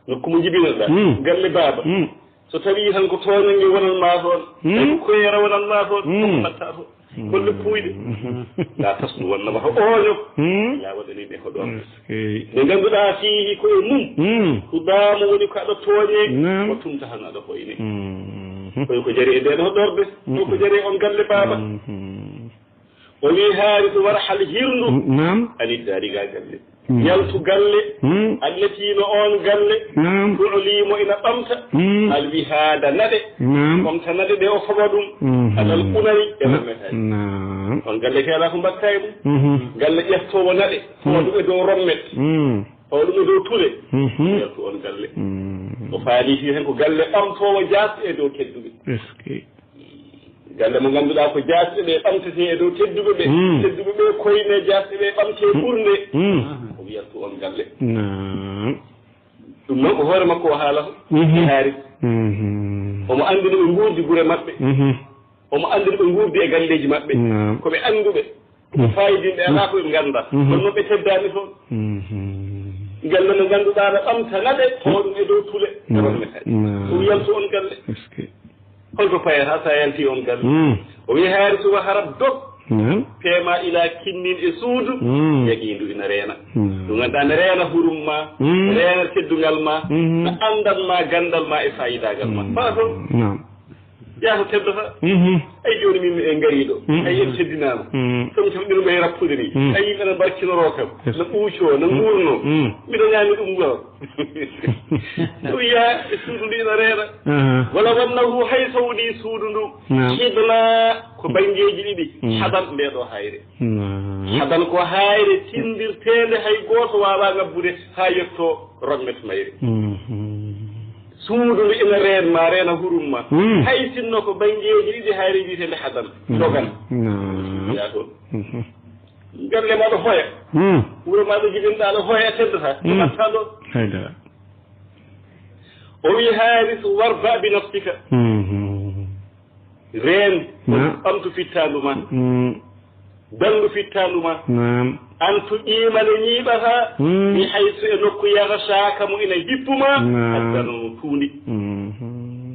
Nokku mo jibinoɗaa. Mm. Galle baaba. Mm. So tawii tan ko tooñannge wonan maa toon, mm, tawi ko koyeera wonan maa toon, mm, fof mbaɗtaa toon. Mm. Golle puuyɗe. Mm. La tasbu, wonno wata ooño. Mm. Ila waɗani ɓe hoɗorde. Est-ce que? Nde ngannduɗaa fiihi ko e mum. Mm. Tudaamu, woni ko aɗa tooñe, naam, wa tumtahan, aɗa hoyne. Mm. Koy ko jari e ndeen hoɗorde, mm, ko ko jari e on galle baaba. Mm. O wi, Haaris, warhal, hirndu. Naam. Ani daari, gaa galle. Mm. Yaltu galle. Mm. Allati, no oon galle. Naam. Tu'li, mo ina ɓamta. Mm. Alwihaada, naɗe. Naam. Ɓamta naɗe ɗe, o faɓa ɗum. Mhm. Alal kunani, e rommetaaji. Naam. On galle kay alaa ko mbaɗtaa e mum. Mhm. Galle ƴeftoowo naɗe, mm, fawa ɗum e dow rommet. Mm. Fawa ɗum e dow tule. Mhm. Yaltu on galle. Mm. O faali fii heen ko galle ɓamtoowo jaasɗe e dow tedduɓe. Est-ce que? Galle mo ngannduɗaa ko jaasɗe ɓe ɓamtetee e dow tedduɓe ɓe. Mm. Tedduɓe ɓe koyne, jaasɗe ɓe ɓamtee, mm, ɓurnde. Mm. O wiyat ko on galle. Naam. Ɗum noon ko hoore makko o haalata. Mhm. E Haaris. Mhm. Omo anndi no ɓe nguurdi gure maɓɓe. Mhm. Omo anndi no ɓe nguurdi e galleeji maɓɓe. Naam. Ko ɓe annduɓe. Ko, mhm, faayidinɓe alaa ko ɓe nganndaa. Mhm. Kono noon ɓe teddaani toon. Mhm. Galle mo ngannduɗaa no ɓamta naɗe, fawa ɗum e dow tule, e, naam, ronne kadi. Naam. Ɗum yaltu on galle. Est-ce que? Holto payata so a yalti on galle? Mm. O wi, Haaris, warhab, dog. Naam. Peema ila kinnin e suudu. Mm. Yaqiindu ina reena. Naam. Ɗum ngannduɗaa ne reena hurum ma, mm, reena teddungal ma, mm, na anndan ma ganndal ma e faayidaagal ma. Mm. Faa toon. Naam. Yaa ko teddoto. Mhm. Ay, jooni min miɗen ngarii ɗo. Mm. Ay, en teddinaama. Mm. So mi tawi ɗum ɓe rappude ni. Mm. Ay, yimɓe na mbarkinoroo kam. Yes. Na ɓuucoo, na, mm, nguurnoo. Mm. Miɗo ñaami ɗum ngoo. Ɗum yaa e suudu ndu ina reena. Aha. Wala wannahu, hay so wonii suudu ndu. Naam. Hidna, ko banngeeji ɗiɗi. Mm. Hadan, ndee ɗoo haayre. Naam. Hadan ko haayre tinndirteende, hay gooto waawaa ngabbude haa yottoo rogmet mayre. Mhm. Suudu ndu ina reen ma, reena hurum ma. Mm. Hay sinno ko banngeeji ɗiɗi, haayre wiyeteende hadan. Mm. Dogan. Naam. Yaa toon. Mhm. Galle ma ɗo hoya. Mm. Wuro ma ɗo jiɗinɗaa ɗo hoya, teddataa. Mm. Teddataa ɗo. Haydara. O wi, Haaris, warba bi nafsika. Mhm. Reen, naam, ɓamtu fittaandu ma. Mm. Danndu fittaandu ma. Naam. An tuqiima, nde ñiiɓataa, mm, bi haysu, e nokku, yaghshaaka, mo ina hippu ma, naam, addano tuundi. Mhm.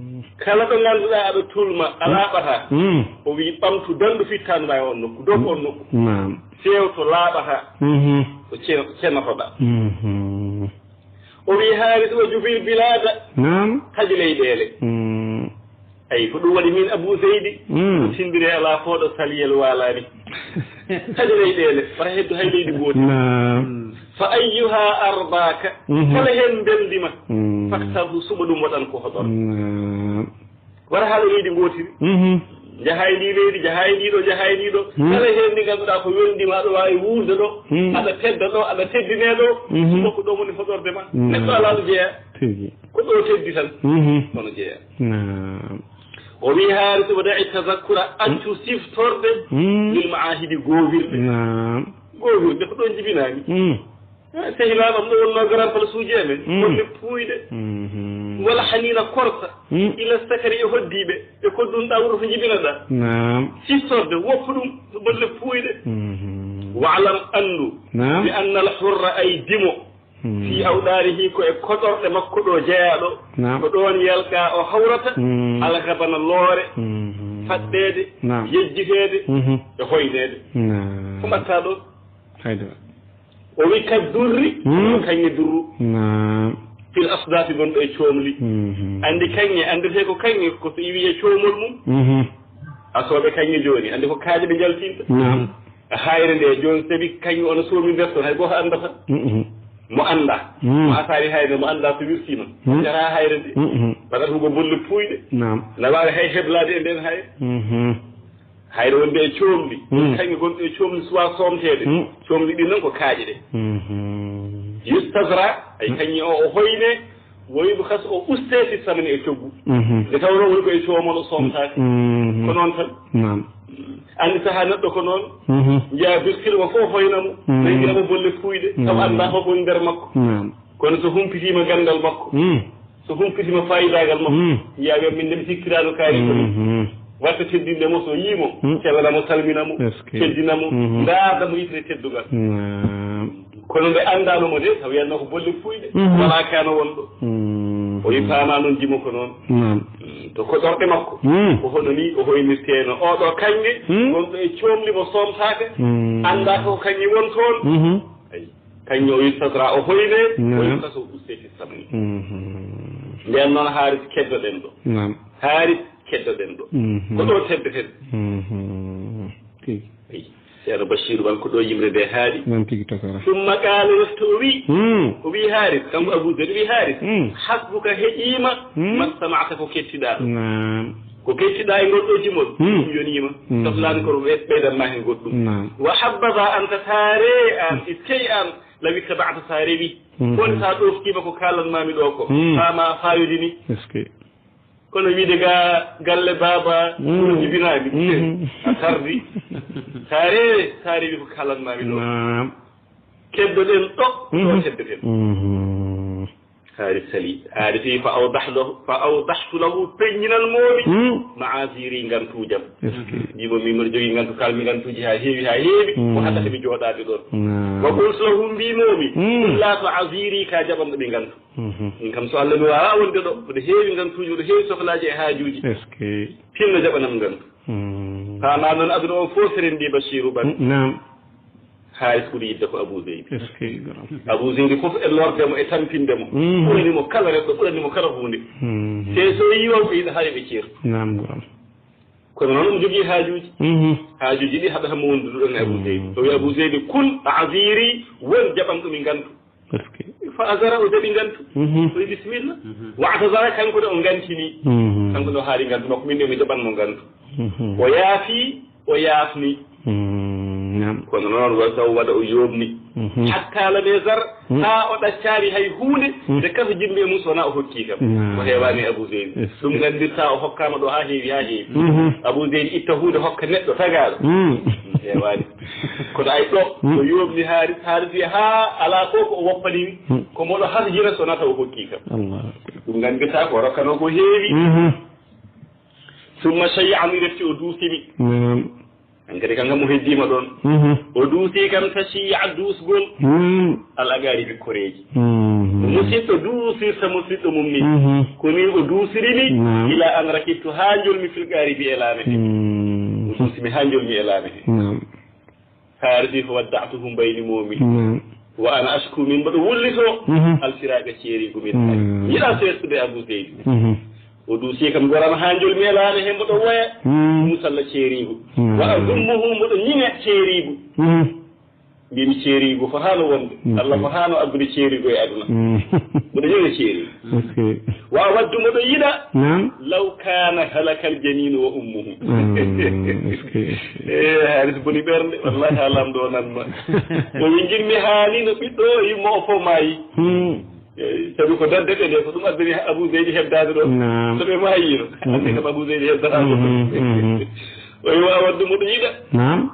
Kala ɗo ngannduɗaa aɗa tulma, a laaɓataa. Mm. O wi'i, ɓamtu dandu fittaandu ma e on nokku, dow on nokku. Naam. Feewto laaɓataa. Mhm. Ko ce-, cenotoɗaa. Mhm. O wi'i, Haaris, wa jufir bilaada. Naam. Taƴe leyɗeele. Mm. Ay, ko ɗum waɗi min Abu Zeydi. Mm. Tindiri alaa fooɗo saliyel waalaani. Taƴe leyɗeele, wata heddu hay leydi gooti. Naam. Fa ayyuha ardaaka. Mhm. Kala heen mbelndi ma. Mm. Faktarhu, suɓo ɗum, waɗan ko hoɗor. Naam. Wata haɗo leydi ngootiri. Mhm. Jaha e ndi leydi, jaha e ndi ɗo, jaha e ndi ɗo. Mm. Kala heen ndi ngannduɗaa ko welndi ma, aɗa waawi wuurde ɗo, mm, aɗa tedda ɗo, aɗa teddinee ɗo. Mhm. Suɓo ko ɗo woni hoɗorde ma. Mm. Neɗɗo alaa ɗo jeyaa. Tigi. Ko ɗo teddi tan. Mhm. Kono jeyaa. Naam. O wi'i, Haaris, wada'i tazakkura, accu siftorde, mm, lil ma'ahidi goowirɗe. Naam. Goowirɗe ko ɗon jibinaami. Mm. Eh, sehilaaɓe am ɗo wonnoo garan pala suuji amen. Mm. Wonde puuyde. Mhm. Wala haniina korsa. Mm. Ila sakari e hoddiiɓe. E ko ɗum ɗawro to jibinaɗaa. Naam. Siftorde, woppu ɗum, bolle puuyɗe. Mhm. Wa'lam, anndu. Naam. Bi anna al hurra, ay dimo. Mm. Fi awɗaarihi, ko e koɗorɗe makko ɗo jeyaaɗo. Naam. Ko ɗoon yalka o hawrata. Mm. Algabana, loore. Mhm. Faɗɗeede. Naam. Yejjiteede. Mhm. E hoyneede. Naam. Ko mbaɗtaa ɗo? Haydara. O wi ka durri, mm, ko kaŋŋe durru. Naam. Fil asdaafi, gonɗo e coomli. Mhm. Anndi kaŋŋe, anndetee ko kaŋŋe, ko so iwi e coomol mum. Mhm. Asooɓe kaŋŋe jooni, anndi ko kaaƴe ɓe njaltinta. Naam. Hayre nde, jooni, sabi kaŋŋe ono soomi nder ton, hay gooto anndata. Mhm. Mo anndaa. Mm. Mo asaari hayre, mo anndaa so wirtiima. Mm. Jara hayre nde. Mhm. Mbaɗat hugo bolle puuyɗe. Naam. Na waawi hay heblaade e nden hayre. Mhm. Hayre wonde e coomli, mm, kaŋŋe gonɗe e coomli suwaa soomteede. Mm. Coomli ɗin noon ko kaaƴe ɗe. Mhm. Yustazra, ay, mm, kaŋŋe o, o hoyne, woyɓe kas o ustee fi samani e coggu. Mhm. Nde tawnoo woni ko e coomol o soomtaake. Mhm. Ko noon tan. Naam. Anndi sahaa neɗɗo ko noon. Mhm. Njiyaa biskit o fof hoyna mo. Mhm. Nayi mo bolle puuyɗe. Taw, mhm, anndaa fof woni nder makko. Naam. Kono so humpitiima ganndal makko, mm, so humpitiima faayidaagal makko, mm, njiyaa wiya, min de mi sikkiraano kaari ko ni. Mhm. Watta teddinde mo, so yii mo, mm, cewela mo, salmina mo, est-ce que, teddina mo, mhm, ndaarda mo yitere teddungal. Naam. Kono nde anndaano mo de, taw wiyatnoo ko bolle puuyɗe, mhm, walaa kaano wonɗo. Mm. O yi faama noon jimo ko noon. Naam. Mm, to koɗorɗe makko, mm, ko hono ni o hoynirteeno. Oɗo kaŋŋe, mm, gonɗo e coomli mo soomtaaka, mm, anndaa ko kaŋŋe won toon. Mhm. Ayi. Kañum o yustatra, o hoyne, o, naam, yustata, o uste fi samni. Mhm. Nden noon, haarit keddoɗen ɗo. Naam. Haarit keddoɗen ɗo. Mhm. Ko ɗo teddeten. Mhm. Tigi. Ayi. Ceerno Bachir, wan ko ɗo yimre nde haaɗi. Noon tigi, tokora. Summa qaala, refti o wi, hmm, o wi haarit, kanko Abu Zayd, o wi haarit, hmm, hasbuka, heƴiima, hmm, ma stama'ta, ko kettiɗaa ɗo. Naam. Ko kettiɗaa e ngol ɗo jimol, hmm, ɗum yoniima. Hmm. Sohlaani ko ɓe-, ɓeydan ma heen goɗɗum. Naam. Wa habbaza anta, saare an, hmm, iskey an, law ittaba'ta, saare wi. Hmm. Woni sa ɗoftiima ko kaalan maami ɗo ko. Hmm. Faa ma fayodini. Est-ce que? Kono wiide ga galle baaba, hmm, ɗum jibinaami. Hmm. A tardi. Saare, saare wi ko kaalan maami ɗo. Naam. Keddoɗen ɗo, hmm, ɗo teddeten. Hmm. Haari sali. Haari fi fa awdahtu lahu, fa awdahtu lahu, peññinan moomi, hmm, ma'aziri, ngantuujam. Est-ce que? Mbiimo min mbiɗo jogii ngantu, kalmi ngantuuji haa heewi, haa heewi. Hmm. Ko haɗata mi jooɗaade ɗoon. Hmm. Wa qultu lahu, mbiimoomi, hmm, qul la tu'aziri, ka jaɓanɗo mi ngantu. Mhm. Min kam so Allah mi waawaa wonde ɗo, mbiɗo heewi ngantuuji, mbiɗo heewi sohlaaji e haajuuji. Est-ce que? Tinno jaɓanam ngantu. Hmm. Faamaa noon aduna o fof seren mbi Basiiru Ban. Naam. Haaris ɓuri yiɗde ko Abu Zeydi. Est-ce que, grand? Abu Zeydi fof e lorde mo, e tampinde mo. Mhm. Ɓurani mo kala renndo, ɓurani mo kala huunde. Mhm. Te so yii on ko yiɗa, haray ɓe ceertu. Naam, grand. Kono noon omo jogii haajuuji. Mhm. Haajuuji ɗi haɗata mo wondude ɗon e Abu Zeydi. Mhm. O wi Abu Zeydi, kun a'ziri, won jaɓanɗo mi ngantu. Est-ce que? Fa azara, o jaɓi ngantu. Mhm. O wi bisimilla. Mhm. Wa atazara, kanko ne o ngantini. Mhm. Kanko ne o haari ngantu makko, min ne mi jaɓan mo ngantu. Mhm. O yaafi, o yaafni. Mm, naam. Kono noon, wa zawwada, o yooɓni. Mhm. Hatta lam yazar, mm, haa o ɗaccaani hay huunde, mm, nde kaso jimmi e mum, so wonaa o hokkii kam. Naam. Ko heewaani Abu Zeydi. Est-ce que? Ɗum nganndirtaa o hokkaama ɗo haa heewi, haa heewi. Mhm. Abu Zeydi itta huunde hokka neɗɗo tagaaɗo. Mm. Heewaani. Kono ay ɗo, mm, o yooɓni Haaris, Haaris wiya haa alaa ko, ko o woppani mi. Mm. Ko mboɗo harjina so wonaa taw o hokkii kam. Allahu akbar. Ɗum nganndirtaa ko o rokkanoo ko heewi. Mhm. Summa shayya'ani, refti o duusini. Naam. Hankadi kam, kam o heddiima ɗoon. Mhm. O duusi kam tashiyya, duusgol. Mhm. Al aqaaribi, koreeji. Mhm. Musiɗɗo duusirta musiɗɗo mum ni. Mhm. Ko ni o duusiri mi. Naam. Ila an rakibtu haa njolmi fil gaari bi e laame he. Mm. O duusi mi haa njolmi e laame he. Naam. Haarisi ko wadda'tuhu mbayni moomi. Naam. Wa ana ashku min mboɗo wullito. Mhm. Alfiraaqa ceeriigu min. Naam. Yiɗa seestude Abu Zeydi. Mhm. O duusi kam gorama haa njolmi e laame he mboɗo woya. Mm. Musalla ceeriigu. Naam. Wa azummuhu mboɗo ñiŋa ceeriigu. Mhm. Mbimi ceeriigu fotaano wonde. Mm. Allah fotaano addude ceeriigu e aduna. Mm. Mboɗo ñiŋa ceeriigu. Est-ce que Wa awaddu mboɗo yiɗa. Naam. Law kaana halakal janiinu wa ummuhu. Ah, est-ce que, est-ce que. Eh, Haris boni ɓernde. Wallahi a lamɗo o nan ma. O wi njinmi haani no ɓiɗɗo o yimmo o fof maayi. Hmm. Eh, sabi ko daddete nde ko ɗum addani Abu Zeydi heddaade ɗo. Naam. So ɓe maayino. Mm. Anndi kam Abu Zeydi heddata ɗum. Mhm, mhm. O wi wa awaddu mboɗo yiɗa. Naam.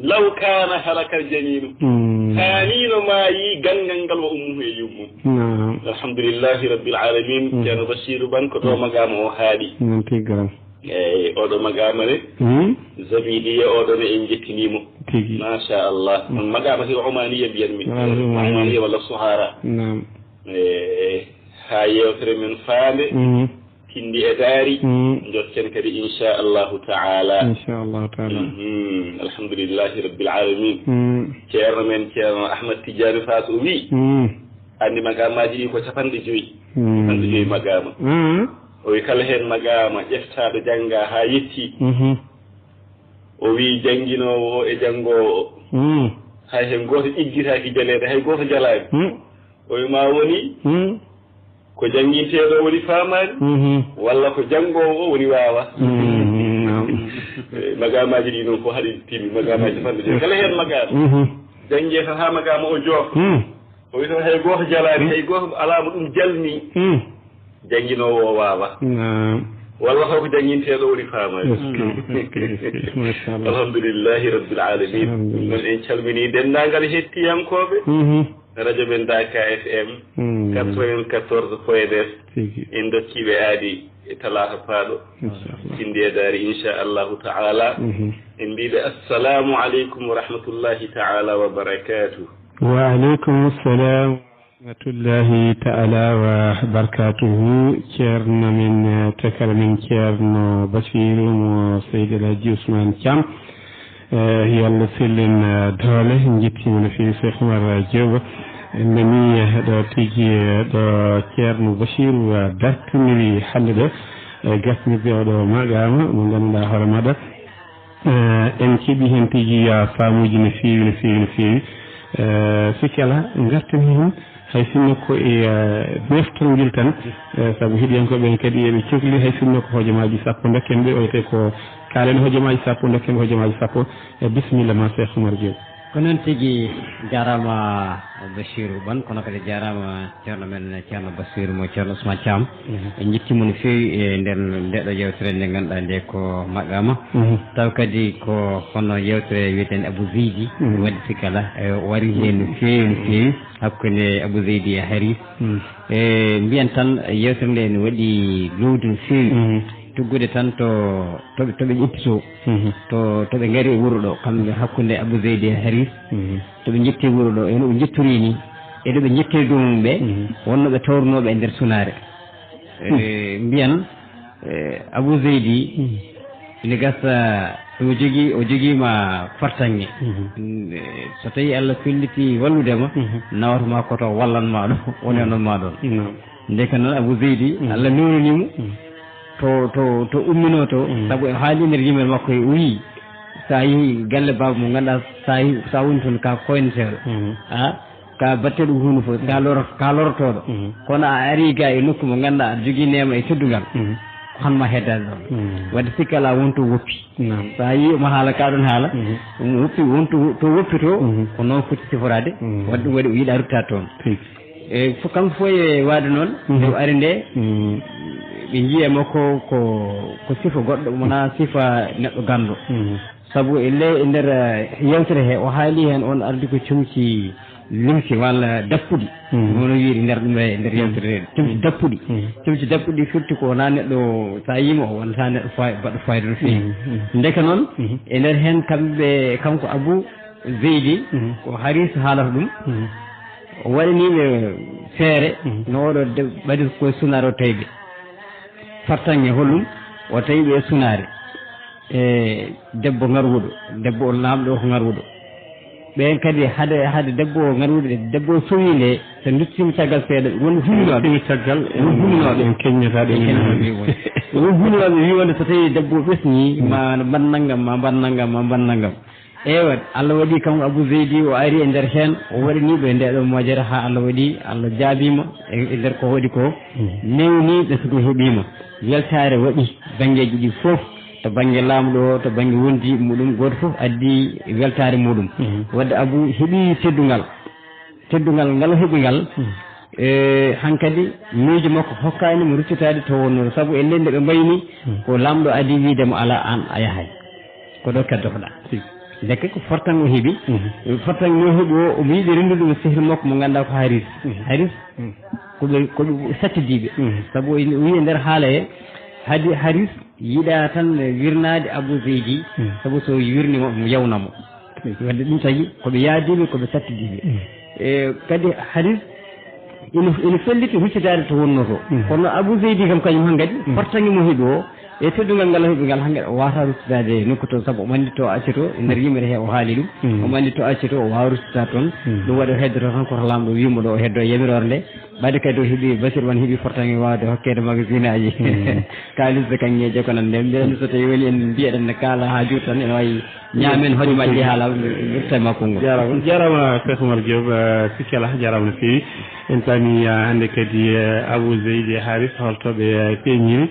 Law kaana halakal janiinu. Mm. Taaniino maayi ganngal ngal wa ummuhu e yummum. Naam. Alhamdulillahi rabbil alamin. Mm. Ceerno Basiiru Ban ko ɗo maqaama o haaɗi. Noon tigi garam. Eyi, oɗo maqaama ne. Mm. Zabidiya oɗo ne en njettiniimo. Tigi. Machallah. Mm. Maqaama hiro Omaniya mbiyan mi. Maqaama hiro Omaniya. Omaniya walla Suhara. Naam. E, haa yeewtere men faande. Mhm. Tindi e daari. Mm. Njokken kadi inchallahu taala. Inchallahu taala. Mhm. Alhamdulillahi rabbil alamin. Mm. Ceerno men, Ceerno Ahmad Tidiane Faas o wi. Mm. Anndi maqaamaaji ɗi ko capanɗe joyi. Mm. Capanɗe joyi maqaama. Mm. O wi kala heen maqaama ƴeftaɗo jannga haa yetti. Mhm. O wi jannginoowo o e janngoowo o. Mm. Hay heen gooto iggitaaki jaleede, hay gooto jalaani. Mm. O wi ma woni. Mm. Ko jannginteeɗo o woni faamaani, mhm, walla ko janngoowo o woni waawa? Mhm, naam. Eh, maqaamaaji ɗi noon ko haɗi timmi, maqaamaaji capanɗe joyi. Kala heen maqaama. Mhm. Jannge tan haa maqaama o joofa. Mhm. O wi tan hay gooto jalaani, mhm, hay gooto alaa mo ɗum jalni. Mhm. Jannginoowo o waawa. Naam. Walla taw ko jannginteeɗo o woni faamaani. Est-ce que, est-ce que, est-ce que, machallah. Alhamdulillahi rabbil alamin. Alhamdulillah. Ɗum noon en calminii denndaangal hettiyankooɓe. Mhm. Radio men Daaka F M, mm, quatre-vingt-quatorze point neuf. Tigi. En ndokkiiɓe aadi e talaata paaɗo. Inchallah. Tindi e daari, inchallahu taala. Mhm. En mbiiɓe, assalamu aleykum wa rahmatullahi taala wa barakatuh. Wa aleykum salam wa rahmatullahi taala wa barakatuhu. Ceerno men, eh, takara men Ceerno Basiru mo Seydi El Hadji Ousmane Thiam. Eh, yo Allah sellin, eh, doole. En njettiima no feewi Cheikh Oumar Diop. En nanii, eh, ɗo tigi, eh, ɗo Ceerno Basiru, eh, dartiniri hannde ɗo. Eh, gasnirde oɗo maqaama mo ngannduɗaa hoore maɗa. Eh, en keɓi heen tigi, eh, faamuuji no feewi, no feewi, no feewi. Eh, sikki alaa, ngarten heen. Hay sinno ko e, eh, meftal ngel tan, eh, sabu heɗiyankooɓe ɓen kadi eɓe cokli, hay sinno ko hojomaaji sappo ndokken ɓe, o wiyetee ko kaalen hojomaaji sappo, ndokken ɓe hojomaaji sappo. Eh, bisimilla ma, Cheikh Oumar Diop. Ko noon tigi, jaaraama Bachirou Bane, kono kadi jaaraama ceerno men, ceerno Bachirou mo ceerno Ousmane Thiam. Mhm. En njettiima no feewi e nder ndeɗo yeewtere nde ngannduɗaa nde ko maqaama. Mhm. Taw kadi ko hono yeewtere wiyeten Abou Zeydi, mhm, waɗi sikki alaa, e o wari heen no feewi, no feewi. Hakkunde Abou Zeydi e Haris. Mm. E, mbiyen tan, yeewtere nde ne waɗi loowdi no feewi. Mm. Tuggude tan to, to ɓe, to ɓe ƴetti to. Mhm. To, to ɓe ngari e wuro ɗo, kamɓe hakkunde Abou Zeydi e Haris. Mhm. To ɓe njetti e wuro ɗo, e no ɓe njettori ni, e ɗo ɓe njettiri dow mum ɓe, mhm, wonno ɓe tawrunooɓe e nder sunaare. E, mbiyan, e, Abou Zeydi, mhm, ina gasa, omo jogii, o jogiima fartaŋŋe. Mhm. Mm, e, so tawii Allah felliti wallude ma, mhm, nawata ma ko to wallan ma ɗo, woni, mhm, e noon ma ɗoon. Naam. Ndeke noon Abou Zeydi, mhm, Allah newnanii mo, mhm, to, to, to umminoo to, mhm, sabu o haali e nder yimre makko, o wii, so a yehii galle baaba mo ngannduɗaa, so a yehii, so a woni toon ka koyneteeɗo. Mhm. A, ka batteɗo huunde fof, ka loro-, ka lorotooɗo. Mhm. Kono a arii ga e nokku mo ngannduɗaa aɗa jogii neema e teddungal. Mhm. Ko hono ma heddaade ɗoon. Mhm. Waɗde sikki alaa won to woppi. Naam. So a yii omo haala ka ɗoon haala, mhm, omo woppi, won to, to woppi to, mhm, ko noon foti siforaade. Mhm. Waɗde ɗum waɗi o yiɗaa ruttaade toon. Tigi. E fof, kam fof e waade noon, mhm, nde o ari nde, mhm, ɓe njii e makko ko, ko sifa goɗɗo, wonaa sifa neɗɗo ganndo. Mhm. Sabu e le-, e nder, eh, yeewtere he, o haali heen, on ardi ko comci limsi walla dappuɗi. Mm. Noon o wiiri nder ɗum e nder yeewtere he. Comci, mm, dappuɗi. Mm. Comci dappuɗi firti ko wonaa neɗɗo, so a yii mo, o wonata neɗɗo fay-, baɗɗo fayida no feewi. Mm, mm. Ndeke noon, mm, e nder heen kamɓe, kanko Abou Zeydi, mm, ko Haris haalata ɗum. Mm. O waɗanii ɓe feere, no oɗo de-, ɓadi ko e sunaare o tawi ɓe. Fartaŋŋe hollum o tawi ɓe e sunaare. E debbo ŋarwuɗo, debbo o laamɗo o ko ŋarwuɗo. Ɓeen kadi hade, hade debbo o ŋarwuɗo, debbo o sowi nde, so nduttiima caggal seeɗa, won huminooɓe. Nduttiima caggal, won huminooɓe. En keññataa ɗum. En keññataa ɗum. Won huminooɓe wii wonde so tawii debbo o ɓesnii, ma mbaɗ nanngam, ma mbaɗ nanngam, ma mbaɗ nanngam. Ewa, Allah waɗi kam Abu Zeydi o ari e nder heen, o waɗani ɓe nde ɗo mojere haa Allah waɗi, Allah jaabiima e, e nder ko waɗi ko, newni ɓe so ɗum heɓiima. Weltaare waɗi banngeeji ɗi fof, to bannge laamɗo o, to bannge wondiiɓe muɗum, gooto fof addi weltaare muɗum. Wadde Abu heɓi teddungal, teddungal ngal o heɓi ngal, e hankadi miijo makko hokkaani mo ruttitaade to wonnoo, sabu e nde nde ɓe mbayni, ko laamɗo adi wiide mo alaa aan a yahay. Ko ɗo keddotoɗaa. Tigi. Ndeke ko fortan o heɓi. Fortan o heɓi o, omo yiɗi renndude mo sehil makko mo ngannduɗaa ko Haris. Haris, ko ɓe, ko ɓe sattidiiɓe. Sabu o wi e nder haala he, hadi Haris yiɗaa tan wirnaade Abu Zeydi, sabu so wirni mo, mo yawna mo. Wadde ɗum tagi ko ɓe yaadiiɓe, ko ɓe sattidiiɓe. E kadi Haris ina, ina felliti huccitaade to wonnoo to. Kono Abu Zeydi kam kañum hankadi, fortange mo heɓi o, e teddungal ngal o heɓi ngal, hankadi o waawataa ruttitaade nokku toon, sabu omo anndi to accotoo, e nder yimre he o haali ɗum. Omo anndi to accotoo, o waawaa ruttitaade toon. Ɗum waɗi o heddoto tan ko to laamɗo wii mo ɗo, o heddoo yamiroore nde. Ɓayde kadi o heɓi, Basir Wan heɓi fortange waawde hokkeede magasinaaji. Kaalis de kaŋŋeeje ko nan nden. Mbiɗa anndi so tawii woni en mbiyeɗen ne kaala haa juuta tan, ene waawi ñaamen hojomaaji ɗi haala wirta e makko ngol. Jaaraama, jaaraama Cheikh Oumar Diop, eh, sikki alaa, jaaraama no feewi. En paami, eh, hannde kadi, eh, Abou Zeydi e Haris holto ɓe, eh, peeñiri.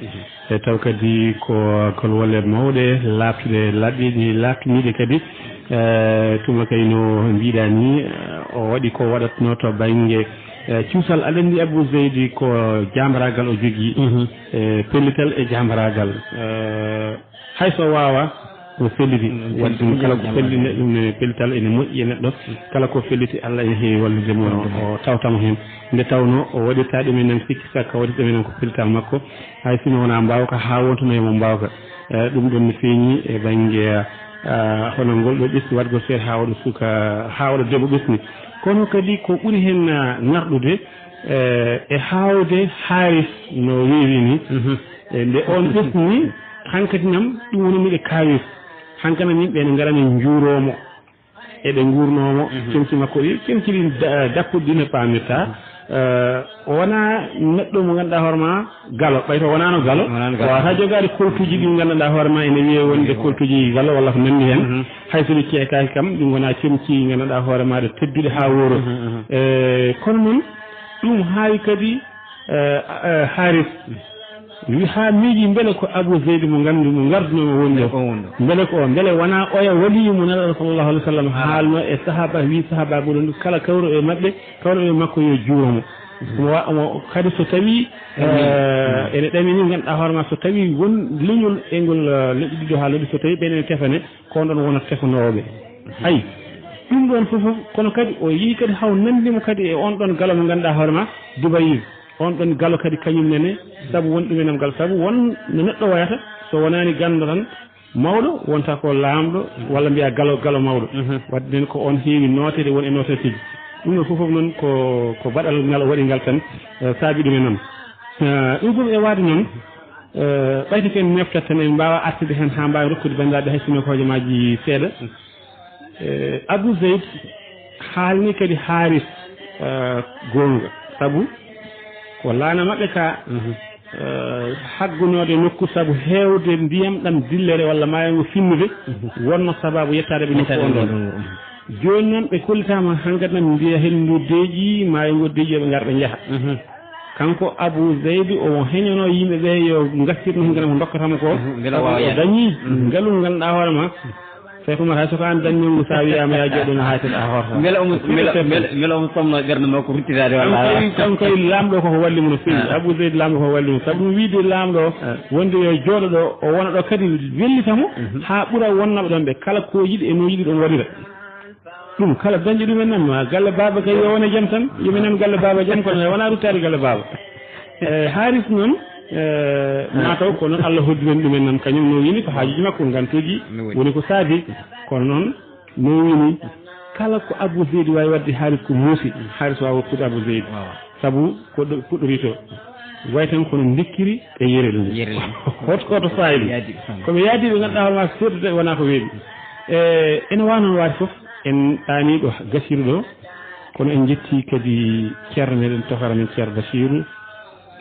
E taw kadi ko kolwole mawɗe, laaɓtuɗe, laaɓiiɗe, laaɓtiniiɗe kadi. Eh, tuma kay no mbiɗa ni, eh, o waɗi ko waɗatno to bannge, eh, cuusal. Aɗa anndi Abou Zeydi ko jaambaraagal o jogii. Eh, pellital e jaambaraagal. Eh, hay so waawa, o felliti. Wadde ɗum kala ko felli neɗɗo, ɗum ne pellital ene moƴƴi e neɗɗo. Kala ko felliti, Allah ene heewi wallude mo, o tawta mo heen. Nde tawnoo o waɗirta ɗum enen sikki sakka, o waɗirta ɗum enen ko pellital makko. Hay sinno wonaa mbaawka, haa wonta no e mo mbaawka. Eh, ɗum ɗoon ne feeñi e bannge, eh, hono ngol ɗo ɓesni waɗgol feere haa oɗo suka, haa oɗo debbo ɓesni. Kono kadi ko ɓuri heen, eh, ŋarɗude, eh, e haawde Haris no weewi ni. E nde oon ɓesni, hankadi nam ɗum woni miɗo kaawir. Hankadi yimɓe ne ngarani njuuroo mo. Eɓe nguurnoo mo, comci makko ɗi, comci ɗi da-, dappuɗi ɗi no paamirta. Eh, o wonaa neɗɗo mo ngannduɗaa hoore ma galo, ɓay to wonaano galo, o waawataa jogaade koltuuji ɗi ngannduɗaa hoore ma ene wiyee wonde koltuuji galo walla ko nanndi heen. Hay so ɗi ceekaaki kam, ɗi ngonaa comci ngannduɗaa hoore ma ɗe tedduɗe haa wooro. Eh, kono noon, ɗum haawi kadi, eh, eh, Haris. Wi haa miiji mbele ko Abou Zeydi mo nganndu, mo ngardunoo mo woni ɗo. Mbele ko o woni ɗo. Mbele ko o, mbele wonaa oya waliyu mo Nelaaɗo sallallahu alaihi wasallam haalno e sahaba, wi sahaba ɓurɗo ndu kala kawruɗo e maɓɓe, kawruɗo e makko yo juuro mo. Omo wa-, omo kadi so tawii, eh, ene ɗamini ngannduɗaa hoore ma so tawii won leñol e ngol, eh, leƴƴi ɗiɗo haa looɗi so tawii ɓeen ene tefane, ko on ɗon wonata tefanoowo ɓe. Ayi, ɗum ɗoon fof, fof, kono kadi o yii kadi haw nanndi mo kadi e on ɗon galo mo ngannduɗaa hoore ma, Dubayir. On ɗon galo kadi kañum nene, sabu won ɗum enam galo, sabu won no neɗɗo wayata, so wonaani ganndo tan, mawɗo wonta ko laamɗo, walla mbiya galo, galo mawɗo. Wadde noon ko on heewi nooteede, won e nooteeteeji. Ɗum ɗo fof, fof noon ko, ko baɗal ngal o waɗi ngal tan, eh, saabi ɗum e noon. Eh, ɗum fof e waade noon, eh, ɓayde ko en meftat tan, en mbaawa artude heen haa mbaawa rokkude banndiraaɓe hay sinno ko hojomaaji seeɗa. Eh, Abou Zeyd haalni kadi Haris, eh, goonga, sabu ko laana maɓɓe ka, eh, haggunoode nokku sabu heewde ndiyam ɗam dillere walla maayo ngo finnude, wonno sabaabu yettaade ɓe nokku on ɗon. Jooni noon ɓe kollitaama hankadi nan mbiya henndu deeƴi, maayo ngo deeƴi, yo ɓe ngar ɓe njaha. Kanko Abou Zeyd omo heñono yimɓe ɓe yo ngattir no ngam ko ndokkata mo ko. Sabu o dañi ngalu ngal ɗa hoore ma. Cheikh Oumar, hay so ko aan dañnoo ngu, so a wiyaama yaa jooɗo no haaytirɗa hoore ma. Mbele omo, mbele, mbele, mbele omo somno ɓernde makko ruttitaade walla? Kanko kay, kanko kay laamɗo koko walli mo no feewi. Abou Zeyd laamɗo koko walli mo. Sabu ɗum wiide laamɗo o wonde yo jooɗo ɗo, o wona ɗo kadi wellita mo, haa ɓura wonnooɓe ɗon ɓe. Kala ko yiɗi e no yiɗi ɗum waɗira. Ɗum kala dañɗo ɗum en nan, ma galle baaba kay yo wone jam tan, yo mi nan galle baaba jam, kono wonaa ruttaade galle baaba. Eh, Haris noon, eh, mataw ko noon Allah hoddiren ɗum en nan, kañum no wini ko haajuji makko, ngantuuji woni ko saabi, kono noon no wini Kala ko Abou Zeydi waawi waɗde, Haaris ko muusi, Haaris waawa woppude Abou Zeydi. Sabu ko ɗo puɗɗorito, way tan kono ndikkiri e yere ɗum. Yere ɗum. Hoto, hoto fayde. Yaadi ko sanne. Ko ɓe yaadi ɓe ngannduɗaa hoore maa, seetude wonaa ko weeɓi. E, ene waawi noon waade fof, en ɗaanii ɗo gasiiru ɗo, kono en njetti kadi ceerno meɗen, tokara men Ceerno Basiiru,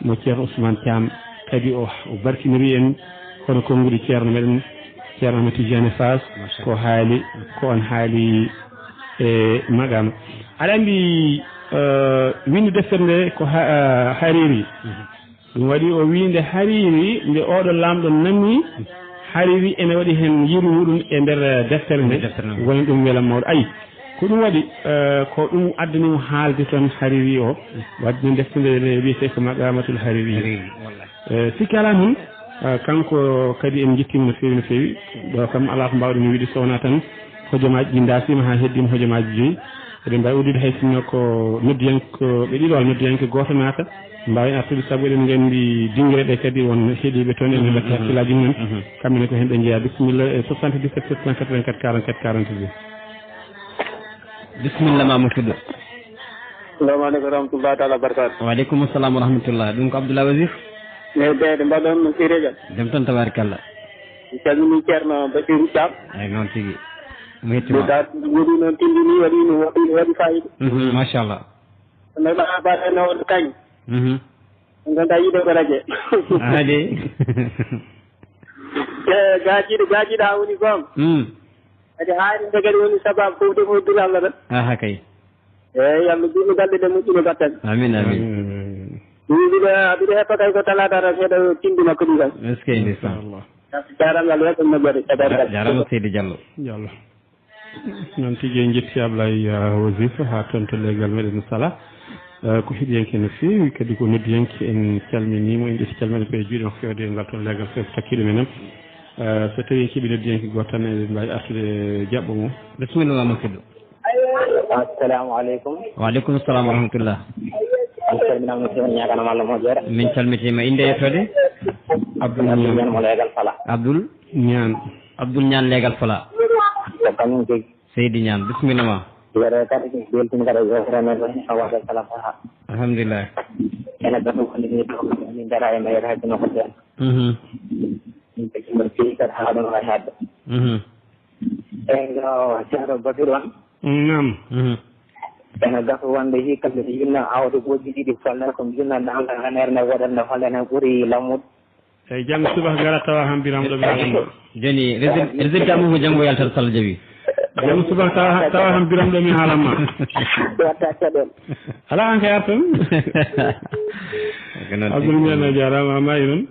mo Ceerno Ousmane Thiam, kadi o, o barkiniri en, kono konnguɗi ceerno meɗen, Ceerno Ahmed Tidiane Fass, ko haali, ko on haali e maqaama. Aɗa anndi, eh, winnde deftere nde ko ha-, eh, Hariri. Ɗum waɗi o wii nde Hariri, nde oɗo laamɗo nami Hariri ene waɗi heen yiru muɗum e nder, eh, deftere nde. Deftere nde. Woni ɗum welam mawɗo. Ayi, ko ɗum waɗi, eh, ko ɗum addani mo haalde toon Hariri o. Waɗde deftere nde wiyetee ko Maqamatul Hariri. Hariri, wallahi. Eh, sikki alaa noon, eh, kanko kadi en njettiima no feewi, no feewi. Ɗo kam alaa ko mbaawɗen wiide so wonaa tan hojomaaji ɗi ndaasiima haa heddiima hojomaaji joyi. Eɗen mbaawi uddude hay sinno ko noddiyankooɓe ɗiɗo walla noddiyanke gooto naata, mbaawen artude sabu eɗen nganndi dinngere ɗe kadi won heɗiiɓe toon, eɗen mbaɗta hakkillaaji mumen. Kamɓe ne ko heen ɓe njeyaa. Bisimilla e soixante-dix-sept sept cent quatre-vingt-quatre quarante-quatre quarante-deux. Bisimilla ma musidɗo. Assalamu aleykum wa rahmatullahi taala wa barakatuh. Wa aleykum assalam wa rahmatullah. Ɗum ko Abdoulaye Wazir. Ne ɓeyde mbaɗon no Siré Dia. Jam tan, tabarikalla. Mi salmini Ceerno Basiru Thiam. Eyi, noon tigi. Mi hettima. Ɗa woɗi noon tindini, waɗi no waɗi, waɗi fayida. Mhm, machallah. Kono ɗa haɓaɗa no waɗi kañ. Mhm. Ɗum tan tawi yiɗo ko raje. Ade. E, gajiɗo, gajiɗo ha woni goonga. Mm. Kadi haari nde kadi woni sababu fof de mo dul Allah tan. Aha kay. Eyi, Allah juutnu balɗe ɗe, moƴƴina battane. Amin, amin. Amin, amin, amin. Min mbiɗa, mbiɗa heppa kay ko talaata tan, seeɗa tindi makko ɗi kay. Eskey, ndeysaan. Inchallah. Jaaraama, Allah waɗa moƴƴere, tabaraka. Jaaraama, Seydi Diallo. Diallo. Noon tigi, en njetti Ablaye, uh, Wasifa haa toon to leegal meɗen Sala. Uh, ko heɗiyanke no feewi, kadi ko noddiyanke, en calminiimo, en ƴetti calmini ko e juuɗe makko fewde e ngal toon leegal feewi ko takkiiɗo men en. Uh, so tawii en keɓii noddiyanke gooto tan, eɗen mbaawi artude jaɓɓo mo. Bisimilla ma musidɗo. Assalamu aleykum. Wa aleykum salam wa rahmatullah. On calminaama, monsieur, on ñaaganaama Allah moƴƴere. Min calmitiima. Innde e yettoode? Abdoul Abdoul Niang. Niang mo leegal Fala. Abdoul? Niang. Abdoul Niang leegal Fala. Ko kañum tigi. Seydi Niang, bisimilla ma. Yere kadi, beltin kadi yewtere men ɗo, a waɗa kala saha. Alhamdulillah. Ene gasa woni ni ɗo, min dara e mayre hay kono ko nder. Mhm. Min pecci mo fii kadi haa ɗon waɗi haɗde. Mhm. Eyi, yo Ceerno Basiru on. Naam. Mhm. Ene gasa wonde hikka mbiɗa yinna awde bojji ɗiɗi folle ko mi yinna ɗamɗa haneer nde woɗat nde holle ne ɓuri lammude. Eyi, janngo subaka ngara tawa han biram ɗo mi haalan ma. Jooni, résul-, résultat mum ko janngo yaltata, so Allah jaɓi. Janngo subaka tawa, tawa han biram ɗo mi haalan ma. Watta caɗeele. Alaa, aan kay artan. Ko noon Abdoul tigi. Mbiyen a jaaraama, a maayi noon.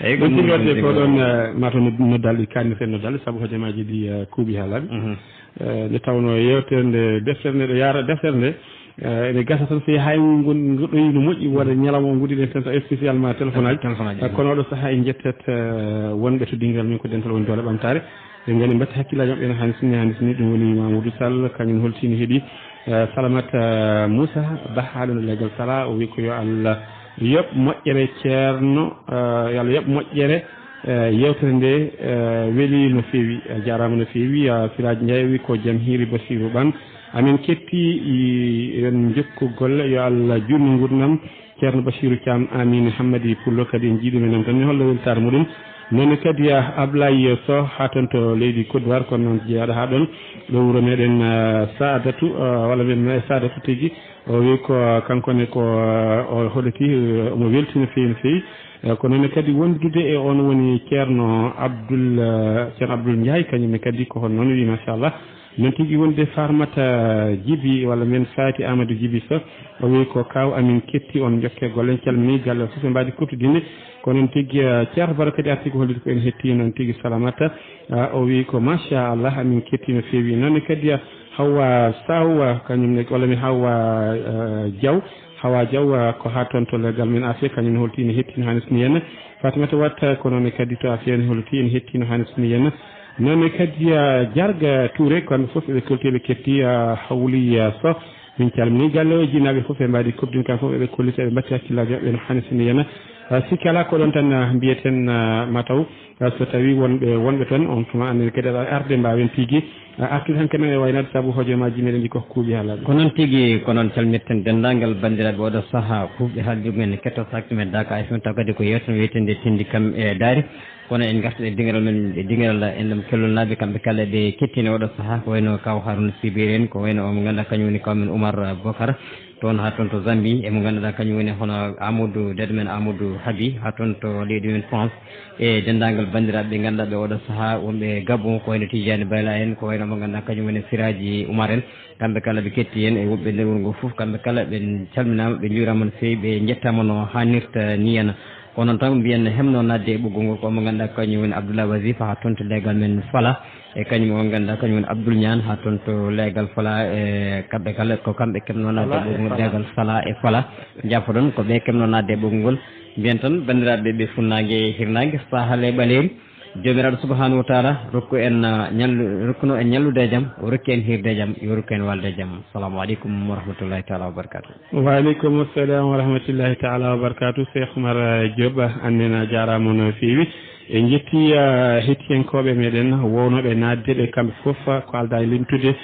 Eyi, ko ɗum tigi waɗde ko ɗum ɗoon, eh, mataw no-, noddal ɗi kaandirten noddal, sabu hojomaaji ɗi, eh, kuuɓi haalaaɓe. Mhm. Eh, nde tawnoo yeewtere nde, deftere nde ɗo yaara, deftere nde, eh, ene gasa tan so hay ngon-, ngoɗɗoyi no moƴƴi, wona ñalawma o nguddiɗen tan spécialement téléphone aji. Téléphone aji. Eh, kono oɗo sahaa en njettat, eh, wonɓe to dingiral men ko dental woni doole ɓamtaare. Ɓe ngoni mbaɗti hakkillaaji maɓɓe no haani sinni, haani sinni. Ɗum woni Mamoudou Sall, kañum holtini heɗi, eh, Salamata, eh, Moussa Bah, haa ɗo leegal Sala. O wi ko yo Allah yoɓ moƴƴere ceerno, eh, yo Allah yoɓ moƴƴere, eh, yeewtere nde, eh, weli no feewi, eh, jaaraama no feewi. Eh, Siraaji Njaay wi ko jam hiiri Basiiru Ɓan. Amin ketti, i-, eɗen njokku golle, yo Allah juutnu nguurndam. Ceerno Basiiru Caam, Aamiin Hammadi Pullo kadi en njiiɗii men tan mi holla weltaare muɗum. Noon ne kadi, ah, Ablaye Soh haa toon to leydi Côte d'Ivoire, kono noon jeyaaɗo haa ɗoon ɗo wuro meɗen, ah, Saadatu, ah, walla mbiyen Saadatu tigi. O wi ko, ah, kanko ne ko, ah, o hoɗotii, eh, omo weltii no feewi, no feewi. Eh, ko noon ne kadi wondude e oon woni Ceerno Abdoul, eh, Ceerno Abdoul Ndiaye, kañum ne kadi ko hono noon wi, machallah. Noon tigi wonde Farmata Jibi, walla mbiyen Faati Amadou Jibi Soh, o wi ko kaaw amin ketti on, njokke golle, en calmini galle o fof e mbaadi kuttudinne. Ko noon tigi, eh, Ceerno Baro kadi arti ko hollude ko en hetti noon tigi Salamata. Ah, o wi ko machallah, amin ketti no feewi. Noon ne kadi, eh, Hawwa Saw, eh, kañum ne, walla mi Hawwa, eh, Diaw. Hawwa Diaw, eh, ko haa toon to leegal men Afiya, kañum ne holti ne hetti no hanis ni henna. Fatimata Wat, eh, ko noon ne kadi to Afiya ne holti ne hetti no hanis ni henna. Noon ne kadi, eh, Jarga Touré, kamɓe fof eɓe kolti, eɓe ketti, eh, Hawliya Soh. Min calmini galle o, jinaaɓe fof e mbaadi kuttudinne, kamɓe fof eɓe kollita, eɓe mbatti hakkillaaji maɓɓe no hanis ni henna. Ah, sikki alaa ko ɗon tan, ah, mbiyeten, ah, mataw, ah, so tawii wonɓe, wonɓe toon, on tuma anen kadi aɗa arde mbaawen tigi, ah, artude hanki men e waynaade sabu hojomaaji meɗen ɗi ko kuuɓi haalaaɓe. Ko noon tigi, ko noon calmirten denndaangal banndiraaɓe oɗo sahaa huuɓɓe haalirde men ketto sakti men Daaka F M taw kadi ko yeewtere wiyetende Tinndi kam e Daari. Kono en ngartat e dingiral men, e dingiral en ɗum Kellolnaaɓe, kamɓe kala ɓe kettini oɗo sahaa, ko wayno Kaw Haruna Sibiri en, ko wayno o mo ngannduɗaa kañum woni Kaw men Oumar Bokar, toon haa toon to Zambie, e mo ngannduɗaa kañum woni hono Amadou, deeɗo men Amadou Habi, haa toon to leydi men France, e denndaangal banndiraaɓe ɓe ngannduɗaa ɓe oɗo sahaa wonɓe Gabon, ko wayno Tidiane Bayla en, ko wayno mo ngannduɗaa kañum woni Siraji Oumar en, kamɓe kala ɓe ketti en e wonɓe nder wuro ngo fof, kamɓe kala ɓe calminaama, ɓe njuuraama no feewi, ɓe njettaama no haanirta ni en. Ko noon tan mbiyen hemno naatde e ɓoggol ngol, ko mo ngannduɗaa kañum woni Abdoulaye Wazif haa toon to leegal men Fala, e kañum o ngannduɗaa kañum woni Abdoul Niane haa toon to leegal Fala, e kamɓe kala ko kamɓe keɓno naatde e ɓoggol ngol, leegal Fala e Fala. Jaafoɗon, ko ɓe keɓno naatde e ɓoggol ngol. Mbiyen tan banndiraaɓe ɓe funnaange e hirnaange, sahaa e ɓaleeri, Joomiraaɗo subhanahu wa taala rokku en, ah, ñallu-, rokkuno en ñallude e jam, o rokki en hirde e jam, yo rokku en walde e jam. Assalamu aleykum wa rahmatullahi taala wa barakatuh. Wa aleykum assalam wa rahmatullahi taala wa barakatuh. Cheikh Oumar, eh, Diop, an nena jaaraama no feewi. En njetti, eh, hettiyankooɓe meɗen wownooɓe naatde ɓe kamɓe fof, eh, ko aldaa e limtude.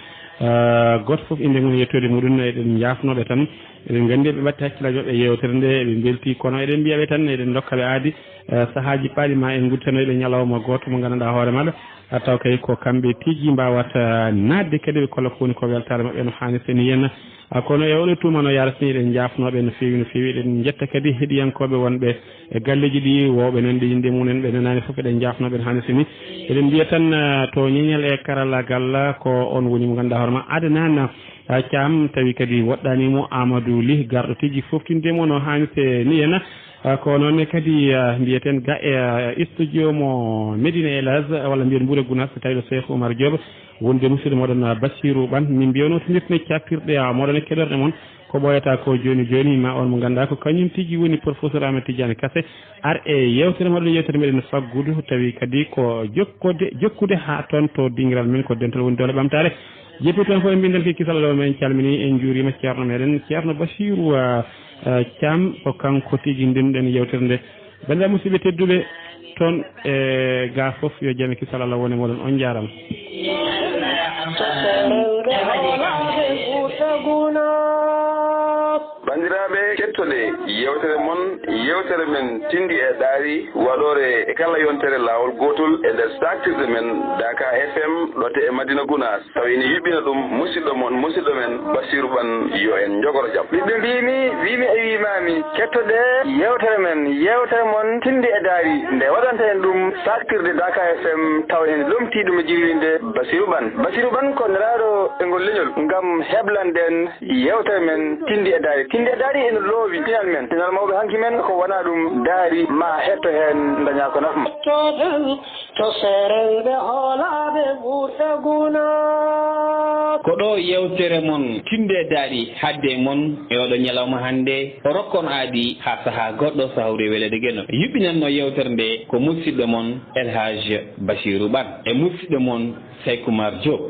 Eh, gooto fof innde mum e yettoode muɗum, eɗen njaafnooɓe tan. Eɗen nganndi ɓe mbaɗti hakkillaaji maɓɓe e yeewtere nde, eɓe mbelti, kono eɗen mbiya ɓe tan, eɗen ndokka ɓe aadi, eh, sahaaji paaɗi ma en ngudditanoy ɓe ñalawma gooto mo ngannduɗaa hoore maɗa, a taw kay ko kamɓe tigi mbaawata naatde kadi ɓe kolla ko woni ko weltaare maɓɓe no haanirta ni henna. Ah, kono e oɗo tuma no yaarata ni, eɗen njaafnoo ɓe no feewi, no feewi. Eɗen njetta kadi heɗiyankooɓe wonɓe e galleeji ɗi, wowɓe nanɗe innde mum en, ɓe nanaani fof, eɗen njaafnoo ɓe no haanirta ni. Eɗen mbiya tan, ah, to ñeñal e karallagal, ko on woni mo ngannduɗaa hoore ma, Adnan, ah, Thiam, tawi kadi woɗɗaani mo Amadou Ly, garɗo tigi foftinde mo no haanirta ni henna. Ah, ko noon ne kadi, ah, mbiyeten ga e, ah, studio mo Médina El Hadj, walla mbiyen Mbour e Gounass, tawi ɗo Cheikh Oumar Diop, wonde musidɗo moɗon, ah, Bassirou Ɓan. Min mbiyano tinirtene cappirɗe, ah, moɗon e keɗorɗe mon. Ko ɓooyata ko jooni jooni, ma on mo ngannduɗaa ko kañum tigi woni professeur Ahmed Tidiane Kassé, ar e yeewtere moɗon, yeewtere meɗen faggudu, tawi kadi ko jokkude, jokkude haa toon to dingiral men ko dental woni doole ɓamtaare. Jeppi toon fof en mbinndal ki kisal ɗo, men calmini, en njuuriima ceerno meɗen, ceerno Bassirou, ah, Eh, Thiam, ko kanko tigi ndennuɗen yeewtere nde. Banndiraaɓe musidɓe tedduɓe, toon e ga fof, yo jam e kisal Allah wone moɗon. On njaaraama. Banndiraaɓe, kettoɗe yeewtere mon, yeewtere men Tinndi e Ɗaari, waɗoore e kala yontere laawol gootol e nder saaktirde men Daaka F M, ɗo to e Madina Gunaas. Tawi ene yuɓɓina ɗum musidɗo mon, musidɗo men Basiiru Ɓan, yo en njogoro jam. Ɓiɓɓe mbiimi, wiimi e wiimaami, kettoɗee yeewtere men, yeewtere mon Tinndi e Daari, nde waɗanten ɗum saaktirde Daaka F M, tawa ene lomtii ɗum e jirwinde Basiiru Ɓan. Basiiru Ɓan ko nelaaɗo e ngol leñol ngam heblanɗen yeewtere men Tinndi e Daari. Tinndi e Daari ene loowi pinal men, pinal mawɓe hanki men, ko wonaa ɗum Daari, maa hetto heen, ndañaa ko nafi ma. To seerenɓe hoolaaɓe ɓurɓe guna. Ko ɗo yeewtere mon Tinndi e Daari haadde e mon e oɗo ñalawma hannde, o rokkon aadi haa sahaa goɗɗo so hawri e weleede Geno. Yuɓɓinanno yeewtere nde ko musidɗo mon El Hadj Bachirou Ɓan e musidɗo mon Seykumar Diop.